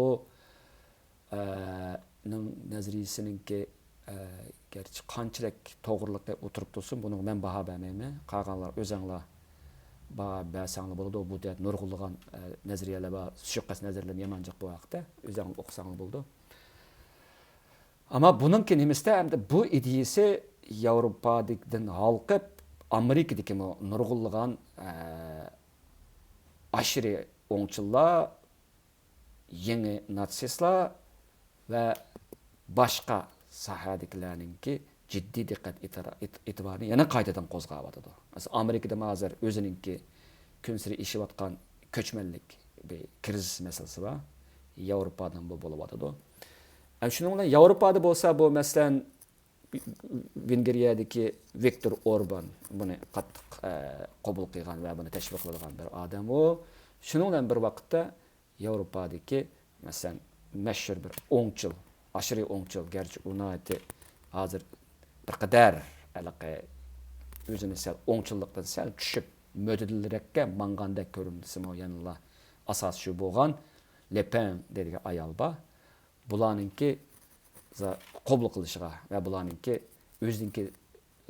ئە، نىڭ نەزەرىيىسىنىڭكى، ئە، گەرچە قانچىلىك توغرىلىقى ئولتۇرۇپ تۇرسۇن، بۇنىڭغا مەن باھا بەرمەيمەن. قالغانلار ئۆزەڭلار باھا بەرسەڭلار بولىدۇ. بۇ دەردە نۇرغۇنلىغان، ئە، نەزەرىيەلەر بار، سۇيىقەست نەزەرلىرىنى يامان جىق بۇ ھەقتە. ئۆزەڭلار ئوقۇساڭلار بولىدۇ. ئەمما بۇنىڭكى نېمىسىدە ئەمدى بۇ ئىدىيىسى ياۋروپادىن ھالقىپ، ئامېرىكىدىكىمۇ نۇرغۇنلىغان، ئە، ئاشىرى ئوڭچىللار، يېڭى ناتسىستلار ۋە باشقا ساھەدىكىلەرنىڭكى جىددىي دىققەت ئېتىرا-، ئېت-، ئېتىبارىنى يەنە قايتىدىن قوزغاۋاتىدۇ. مەسىلەن، ئامېرىكىدىمۇ ھازىر ئۆزىنىڭكى كۈنسېرى ئېشىۋاتقان كۆچمەنلىك بىر كىرىزىس مەسىلىسى بار. ياۋروپادىن بۇ بولۇۋاتىدۇ. ھەم شۇنىڭ بىلەن ياۋروپادا بولسا بۇ، مەسىلەن، ۋېنگرىيەدىكى ۋىكتور ئوربان بۇنى قاتتىق، ئە، قوبۇل قىلغان ۋە بۇنى تەشۋىق قىلىدىغان بىر ئادەم ئۇ. شۇنىڭ بىلەن بىر ۋاقىتتا ياۋروپادىكى، مەسىلەن، مەشھۇر بىر ئوڭچىل، ئاشىرى ئوڭچىل، گەرچە ئۇ ناھايىتى ھازىر بىر قەدەر ھېلىقى ئۆزىنى سەل ئوڭچىللىقتىن سەل چۈشۈپ، مۆتىدىلرەككە ماڭغاندەك كۆرۈنسىمۇ، يەنىلا ئاساسى شۇ بولغان لېپېن دەيدىغان ئايال بار. بۇلارنىڭكى قوبۇل قىلىشىغا ۋە بۇلارنىڭكى ئۆزىنىڭكى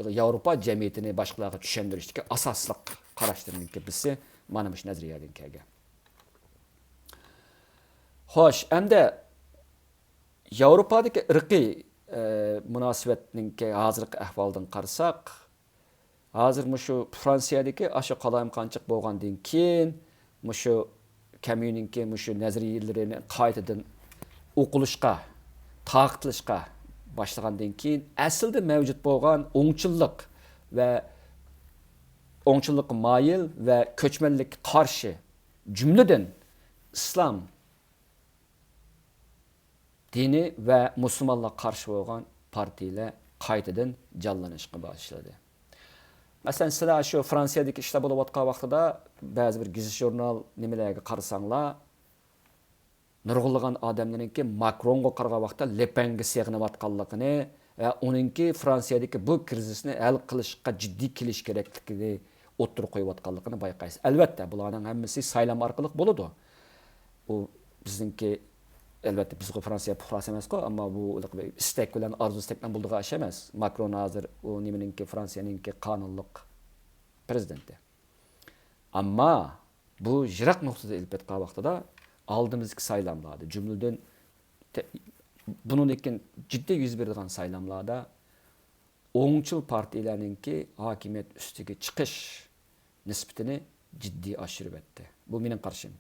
ياۋروپا جەمئىيىتىنى باشقىلارغا چۈشەندۈرۈشتىكى ئاساسلىق قاراشلىرىنىڭكى بىرسى مانا مۇشۇ نەزەرىيەدىن كەلگەن. خوش، ئەمدى ياۋروپادىكى ئىرقىي، ئە، مۇناسىۋەتنىڭكى ھازىرقى ئەھۋالىدىن قارىساق، ھازىر مۇشۇ فرانسىيەدىكى ئاشۇ قالايمىقانچىلىق بولغاندىن كېيىن، مۇشۇ كاميۇنىڭكى مۇشۇ نەزەرىيىلىرىنى قايتىدىن ئوقۇلۇشقا، تارقىتىلىشقا باشلىغاندىن كېيىن، ئەسلىدە مەۋجۇت بولغان ئوڭچىللىق ۋە ئوڭچىللىققا مايىل ۋە كۆچمەنلىككە قارشى، جۈملىدىن ئىسلام دىنى ۋە مۇسۇلمانلارغا قارشى بولغان پارتىيىلەر قايتىدىن جانلىنىشقا باشلىدى. مەسىلەن، سىلەر شۇ فرانسىيەدىكى ئىشلار بولۇۋاتقان ۋاقتىدا بەزى بىر گېزىت-ژۇرنال نېمىلەرگە قارىساڭلار، نۇرغۇنلىغان ئادەملەرنىڭكى ماكرونغا قارىغان ۋاقىتتا لېپېنگە سېغىنىۋاتقانلىقىنى ۋە ئۇنىڭكى فرانسىيەدىكى بۇ كىرىزىسنى ھەل قىلىشقا جىددىي كېلىش كېرەكلىكىنى ئوتتۇرىغا قويۇۋاتقانلىقىنى بايقايسىز. ئەلۋەتتە، بۇلارنىڭ ھەممىسى سايلام ئارقىلىق بولىدۇ. ئۇ بىزنىڭكى، ئەلۋەتتە، بىزغۇ فرانسىيە پۇقراسى ئەمەسقۇ، ئەمما بۇ ئىستەك بىلەن، ئارزۇ ئىستەك بىلەن بولىدىغان ئىش ئەمەس. ماكرون ھازىر ئۇ نېمىنىڭكى، فرانسىيەنىڭكى قانۇنلۇق پرېزىدېنتى. ئەمما بۇ يىراق نۇقتىدا ئېلىپ ئېيتقان ۋاقتىدا ئالدىمىزدىكى سايلاملاردا، جۈملىدىن تە-، بۇنىڭدىن كېيىن جىددىي يۈز بېرىدىغان سايلاملاردا ئوڭچىل پارتىيىلەرنىڭكى ھاكىمىيەت ئۈستىگە چىقىش نىسبىتىنى جىددىي ئاشۇرۇۋەتتى. بۇ مېنىڭ قارىشىم.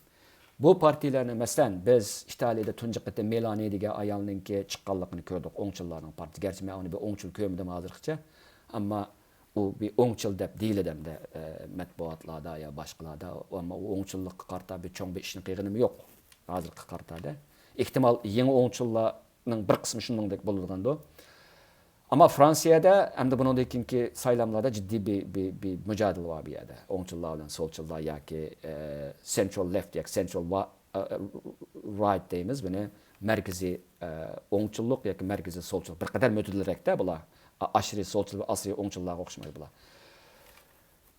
بۇ پارتىيىلەرنى، مەسىلەن، بىز ئىتالىيىدە تۇنجى قېتىم مېلانى دېگەن ئايالنىڭكى چىققانلىقىنى كۆردۇق، ئوڭچىللارنىڭ پارتىيىسى. گەرچە مەن ئۇنى بىر ئوڭچىل كۆرمىدىم ھازىرغىچە، ئەمما ئۇ بىر ئوڭچىل دەپ دېيىلىدۇ ئەمدى، ئە، مەتبۇئاتلاردا يا باشقىلاردا، ئەمما ئۇ ئوڭچىللىققا قارىتا بىر چوڭ بىر ئىشنى قىلغىنىمۇ يوق ھازىرقى قارىتادا. ئېھتىمال يېڭى ئوڭچىللارنىڭ بىر قىسمى شۇنىڭدەك بولىدىغاندۇ. ئەمما فرانسىيەدە ئەمدى بۇنىڭدىن كېيىنكى سايلاملاردا جىددىي بىر، بىر، بىر مۇجادىلە بار بۇ يەردە. ئوڭچىللار بىلەن سولچىللار ياكى، ئە، سېنترال لېفت ياكى سېنترال وا-، ئە، رايت دەيمىز بۇنى. مەركىزىي، ئە، ئوڭچىللىق ياكى مەركىزىي سولچىللىق. بىر قەدەر مۆتىدىلرەكتە بۇلار. ئا-، ئاشىرى سولچىل ۋە ئاشىرى ئوڭچىللارغا ئوخشىمايدۇ بۇلار.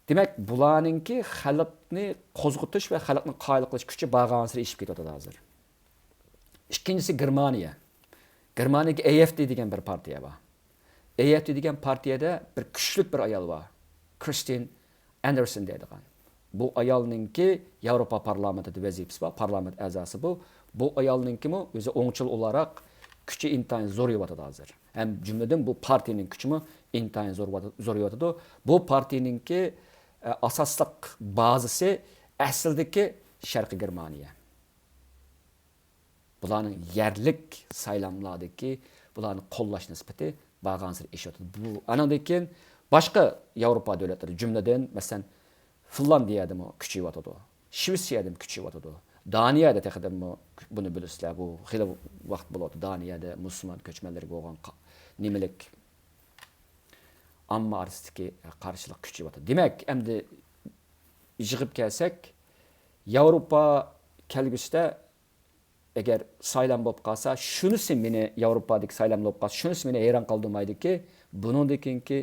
دېمەك، بۇلارنىڭكى خەلقنى قوزغىتىش ۋە خەلقنى قايىل قىلىش كۈچى بارغانسېرى ئېشىپ كېتىۋاتىدۇ ھازىر. ئىككىنچىسى گېرمانىيە. گېرمانىيەدىكى ئەي ئەف دى دېگەن بىر پارتىيە بار. ئەي ئەف دى دېگەن پارتىيەدە بىر كۈچلۈك بىر ئايال بار. كرىستىن ئاندېرسن دەيدىغان. بۇ ئايالنىڭكى ياۋروپا پارلامېنتىدا ۋەزىپىسى بار، پارلامېنت ئەزاسى بۇ. بۇ ئايالنىڭكىمۇ ئۆزى ئوڭچىل ئولاراق كۈچى ئىنتايىن زورىيىۋاتىدۇ ھازىر. ھەم جۈملىدىن بۇ پارتىيىنىڭ كۈچىمۇ ئىنتايىن زور-، زورىيىۋاتىدۇ. بۇ پارتىيىنىڭكى، ئە، ئاساسلىق بازىسى ئەسلىدىكى شەرقىي گېرمانىيە. بۇلارنىڭ يەرلىك سايلاملاردىكى بۇلارنى قوللاش نىسبىتى بارغانسېرى ئېشىۋاتىدۇ. بۇ، ئانىڭدىن كېيىن باشقا ياۋروپا دۆلەتلىرى، جۈملىدىن، مەسىلەن، فىنلاندىيەدىمۇ كۈچىيىۋاتىدۇ. شىۋېتسىيەدىمۇ كۈچىيىۋاتىدۇ. دانىيەدە تېخىدىنمۇ، بۇنى بىلىسىلەر، بۇ خېلى ۋاقىت بولۇۋاتىدۇ. دانىيەدە مۇسۇلمان كۆچمەنلەرگە بولغان قا-، نېمىلىك ئامما ئارىسىدىكى قارشىلىق كۈچىيىۋاتىدۇ. دېمەك، ئەمدى يىغىپ كەلسەك، ياۋروپا كەلگۈسىدە ئەگەر سايلام بولۇپ قالسا، شۇنىسى مېنى، ياۋروپادىكى سايلام بولۇپ قالسا، شۇنىسى مېنى ھەيران قالدۇرمايدۇكى، بۇنىڭدىن كېيىنكى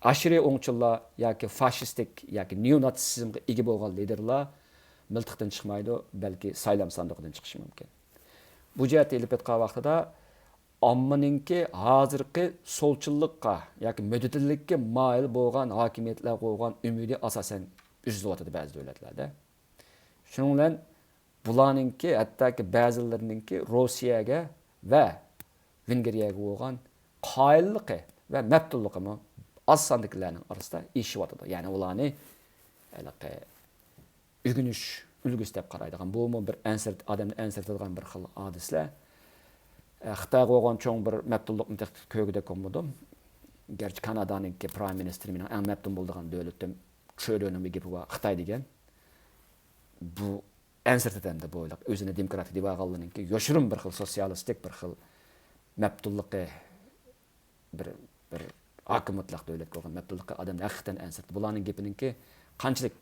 ئاشىرى ئوڭچىللار ياكى فاشىستىك ياكى نېوناتسىزمغا ئىگە بولغان لىدېرلار مىلتىقتىن چىقمايدۇ، بەلكى سايلام ساندۇقىدىن چىقىشى مۇمكىن. بۇ جەھەتتە ئېلىپ ئېيتقان ۋاقتىدا، ئاممىنىڭكى ھازىرقى سولچىللىققا ياكى مۆتىدىللىككە مايىل بولغان ھاكىمىيەتلەرگە بولغان ئۈمىدى ئاساسەن ئۈزۈلۈۋاتىدۇ بەزى دۆلەتلەردە. شۇنىڭ بىلەن بۇلارنىڭكى، ھەتتاكى بەزىلىرىنىڭكى روسىيەگە ۋە ۋېنگرىيەگە بولغان قايىللىقى ۋە مەپتۇنلۇقىمۇ ئاز ساندىكىلەرنىڭ ئارىسىدا ئېشىۋاتىدۇ. يەنى ئۇلارنى ھېلىقى ئۆگىنىش ئۈلگىسى دەپ قارايدىغان، بۇمۇ بىر ئەنسىرىت-، ئادەمنى ئەنسىرىتىدىغان بىر خىل ھادىسىلەر. ئە، خىتايغا بولغان چوڭ بىر مەپتۇنلۇقنى تېخى كۆرگۈدەك بولمىدىم. گەرچە كانادانىڭكى پرايم مىنىستىرى مېنىڭ ئەڭ مەپتۇن بولىدىغان دۆلىتىم، ترۇدونىڭ بىر گېپى بار، خىتاي دېگەن. بۇ ئەنسىرىتىدۇ ئەمدى بۇ ئۆزىنى دېموكراتىك دەپ ئالغانلىرىنىڭكى يوشۇرۇن بىر خىل سوتسىيالىستىك بىر خىل مەپتۇنلۇقى، بىر، بىر ھاكىم مۇتلەق دۆلەتكە بولغان مەپتۇنلۇقى ئادەمنى ھەقىقەتەن ئەنسىرىتىدۇ. بۇلارنىڭ گېپىنىڭكى قانچىلىك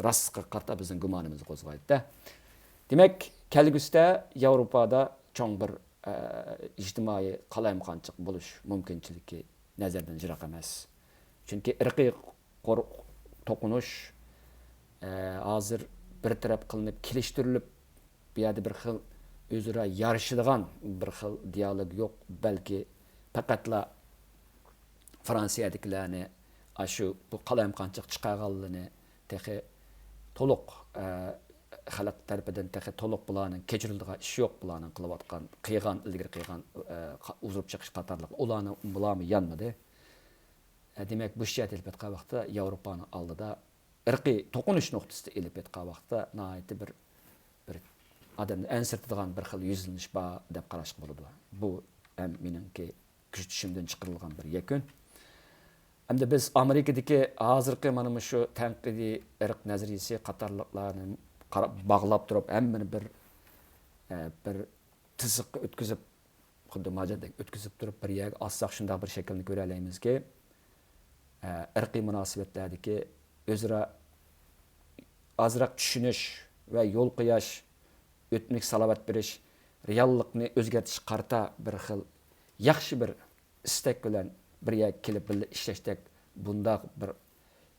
راستلىقىغا قارىتا بىزنىڭ گۇمانىمىزنى قوزغايدۇ. دېمەك، كەلگۈسىدە ياۋروپادا چوڭ بىر، ئە، ئىجتىمائىي قالايمىقانچىلىق بولۇش مۇمكىنچىلىكى نەزەردىن يىراق ئەمەس. چۈنكى ئىرقىي قور-، توقۇنۇش، ئە، ھازىر بىر تەرەپ قىلىنىپ كېلىشتۈرۈلۈپ، بۇ يەردە بىر خىل ئۆزئارا يارىشىدىغان بىر خىل دىيالوگ يوق، بەلكى پەقەتلا فرانسىيەدىكىلەرنى، ئاشۇ بۇ قالايمىقانچىلىق چىقارغانلىرىنى تېخى تولۇق، ئە، خەلق تەرىپىدىن تېخى تولۇق بۇلارنىڭ كەچۈرۈلىدىغان ئىش يوق، بۇلارنىڭ قىلىۋاتقان، قىلغان، ئىلگىرى قىلغان، ئە، قا-، ئۇزۇرۇپ چېقىش قاتارلىق، ئۇلارنىڭ، بۇلارمۇ يانمىدى. ئە، دېمەك، بۇ جەھەتتە ئېلىپ ئېيتقان ۋاقىتتا ياۋروپانىڭ ئالدىدا ئىرقىي توقۇنۇش نۇقتىسىدا ئېلىپ ئېيتقان ۋاقىتتا ناھايىتى بىر، بىر ئادەمنى ئەنسىرىتىدىغان بىر خىل يۈزلىنىش بار دەپ قاراشقا بولىدۇ. بۇ ھەم مېنىڭكى كۆزىتىشىمدىن چىقىرىلغان بىر يەكۈن. ئەمدى بىز ئامېرىكىدىكى ھازىرقى مانا مۇشۇ تەنقىدىي ئىرق نەزەرىيىسى قاتارلىقلارنى قارا-، باغلاپ تۇرۇپ، ھەممىنى بىر، ئە، بىر تىزىققا ئۆتكۈزۈپ، خۇددى ماجاندەك ئۆتكۈزۈپ تۇرۇپ، بىر يەرگە ئالساق، شۇنداق بىر شەكىلنى كۆرەلەيمىزكى، ئە، ئىرقىي مۇناسىۋەتلەردىكى ئۆزئارا ئازراق چۈشىنىش ۋە يول قويۇش، ئۆتمۈشكە سالاۋات بېرىش، رېئاللىقنى ئۆزگەرتىشكە قارىتا بىر خىل ياخشى بىر ئىستەك بىلەن بىر يەرگە كېلىپ بىللە ئىشلەشتەك بۇنداق بىر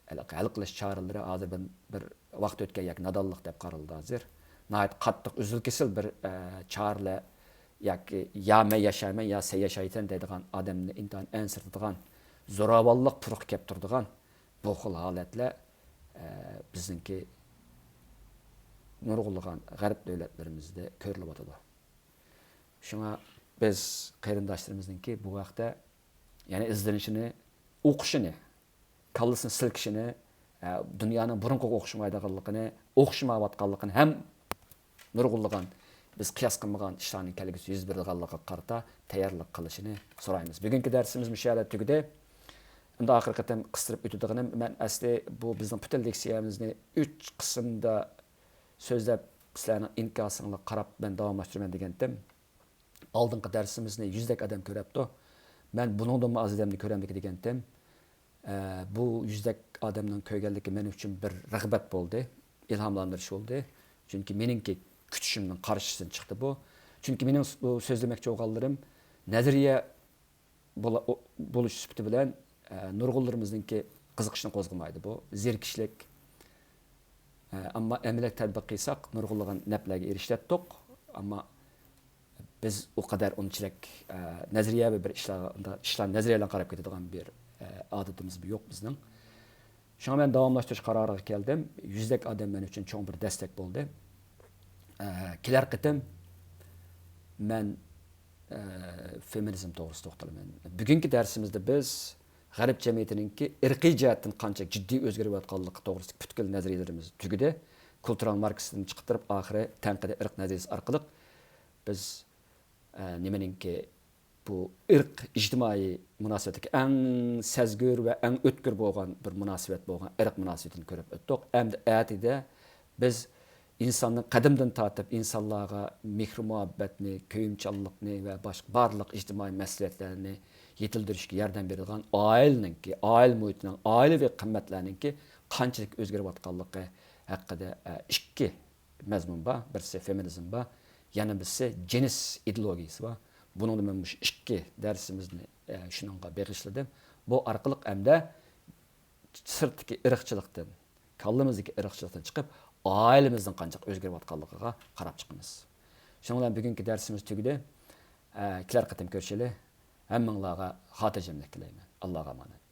ھەل، ھەل قىلىش چارىلىرى ھازىر بىر، بىر ۋاقىت ئۆتكەن ياكى نادانلىق دەپ قارىلىدۇ ھازىر. ناھايىتى قاتتىق ئۈزۈل-كېسىل بىر، ئە، چارىلەر ياكى يا مەن ياشايمەن يا سەن ياشايسەن دەيدىغان ئادەمنى ئىنتايىن ئەنسىرىتىدىغان، زوراۋانلىق پۇرىقى كەپ تۇرىدىغان بۇ خىل ھالەتلەر، ئە، بىزنىڭكى نۇرغۇنلىغان غەرب دۆلەتلىرىمىزدە كۆرۈلۈۋاتىدۇ. شۇڭا بىز قېرىنداشلىرىمىزنىڭكى بۇ ھەقتە يەنە ئىزدىنىشىنى، ئوقۇشىنى، كاللىسىنى سىلكىشىنى، ئە، دۇنيانىڭ بۇرۇنقىغا ئوخشىمايدىغانلىقىنى، ئوخشىمايۋاتقانلىقىنى ھەم نۇرغۇنلىغان بىز قىياس قىلمىغان ئىشلارنىڭ كەلگۈسىدە يۈز بېرىدىغانلىقىغا قارىتا تەييارلىق قىلىشىنى سورايمىز. بۈگۈنكى دەرسىمىز مۇشۇ يەردە تۈگىدى. ئەمدى ئاخىرقى قېتىم قىستۇرۇپ ئۆتىدىغىنىم، مەن ئەسلى بۇ بىزنىڭ پۈتۈن لېكسىيەمىزنى ئۈچ قىسىمدا سۆزلەپ سىلەرنىڭ ئىنكاسىڭلارغا قاراپ مەن داۋاملاشتۇرىمەن دېگەنتىم. ئالدىنقى دەرسىمىزنى يۈزدەك ئادەم كۆرەپتۇ. مەن بۇنىڭدىنمۇ ئاز ئادەمنى كۆرەمدىكىن دېگەنتىم. ئە، بۇ يۈزدەك ئادەمنىڭ كۆرگەنلىكى مەن ئۈچۈن بىر رىغبەت بولدى، ئىلھاملاندۇرۇش بولدى. چۈنكى مېنىڭكى كۈتۈشۈمنىڭ قارشىسىدىن چىقتى بۇ. چۈنكى مېنىڭ س-، بۇ سۆزلىمەكچى بولغانلىرىم نەزەرىيە بولا-، ئو-، بولۇش سۈپىتى بىلەن، ئە، نۇرغۇنلىرىمىزنىڭكى قىزىقىشىنى قوزغىمايدۇ. بۇ زېرىكىشلىك. ئە، ئەمما ئەمەلىيەتتە تەتبىق قىلساق، نۇرغۇنلىغان نەپلەرگە ئېرىشەتتۇق. ئەمما بىز ئۇ قەدەر ئۇنچىلىك، ئە، نەزەرىيەۋى بىر ئىشلارغا، ئىشلار نەزەرىيە بىلەن قاراپ كېتىدىغان بىر، ئە، ئادىتىمىز يوق بىزنىڭ. شۇڭا مەن داۋاملاشتۇرۇش قارارىغا كەلدىم. يۈزدەك ئادەم مەن ئۈچۈن چوڭ بىر دەستەك بولدى. ئە، كېلەر قېتىم مەن، ئە، فېمىنىزم توغرىسىدا توختىلىمەن. بۈگۈنكى دەرسىمىزدە بىز غەرب جەمئىيىتىنىڭكى ئىرقىي جەھەتتىن قانچە جىددىي ئۆزگىرىۋاتقانلىقى توغرىسىدىكى پۈتكۈل نەزەرىيەلىرىمىز تۈگىدى. كۇلتۇرال ماركسىزمدىن چىقىپ تۇرۇپ، ئاخىرى تەنقىدىي ئىرق نەزەرىيىسى ئارقىلىق بىز، ئە، نېمىنىڭكى بۇ ئىرق ئىجتىمائىي مۇناسىۋەتتىكى ئەڭ سەزگۈر ۋە ئەڭ ئۆتكۈر بولغان بىر مۇناسىۋەت بولغان ئىرق مۇناسىۋىتىنى كۆرۈپ ئۆتتۇق. ئەمدى ئەتىدە بىز ئىنساننىڭ قەدىمدىن تارتىپ ئىنسانلارغا مېھرى مۇھەببەتنى، كۆيۈمچانلىقنى ۋە باشقا بارلىق ئىجتىمائىي مەسئۇلىيەتلەرنى يېتىلدۈرۈشكە ياردەم بېرىدىغان ئائىلىنىڭكى، ئائىلە مۇھىتىنىڭ، ئائىلىۋى قىممەتلەرنىڭكى قانچىلىك ئۆزگىرىۋاتقانلىقى ھەققىدە، ئە، ئىككى مەزمۇن بار. بىرسى فېمىنىزم بار، يەنە بىرسى جىنس ئىدېئولوگىيىسى بار. بۇنىڭدا مەن مۇشۇ ئىككى دەرسىمىزنى، ئە، شۇنىڭغا بېغىشلىدىم. بۇ ئارقىلىق ئەمدى سىرتتىكى ئىرقچىلىقتىن، كاللىمىزدىكى ئىرقچىلىقتىن چىقىپ، ئائىلىمىزنىڭ قانچىلىك ئۆزگىرىۋاتقانلىقىغا قاراپ چىقىمىز. شۇنىڭ بىلەن بۈگۈنكى دەرسىمىز تۈگىدى. ئە، كېلەر قېتىم كۆرۈشەيلى. ھەممىڭلارغا خاتىرجەملىك تىلەيمەن. ئاللاغا ئامانەت.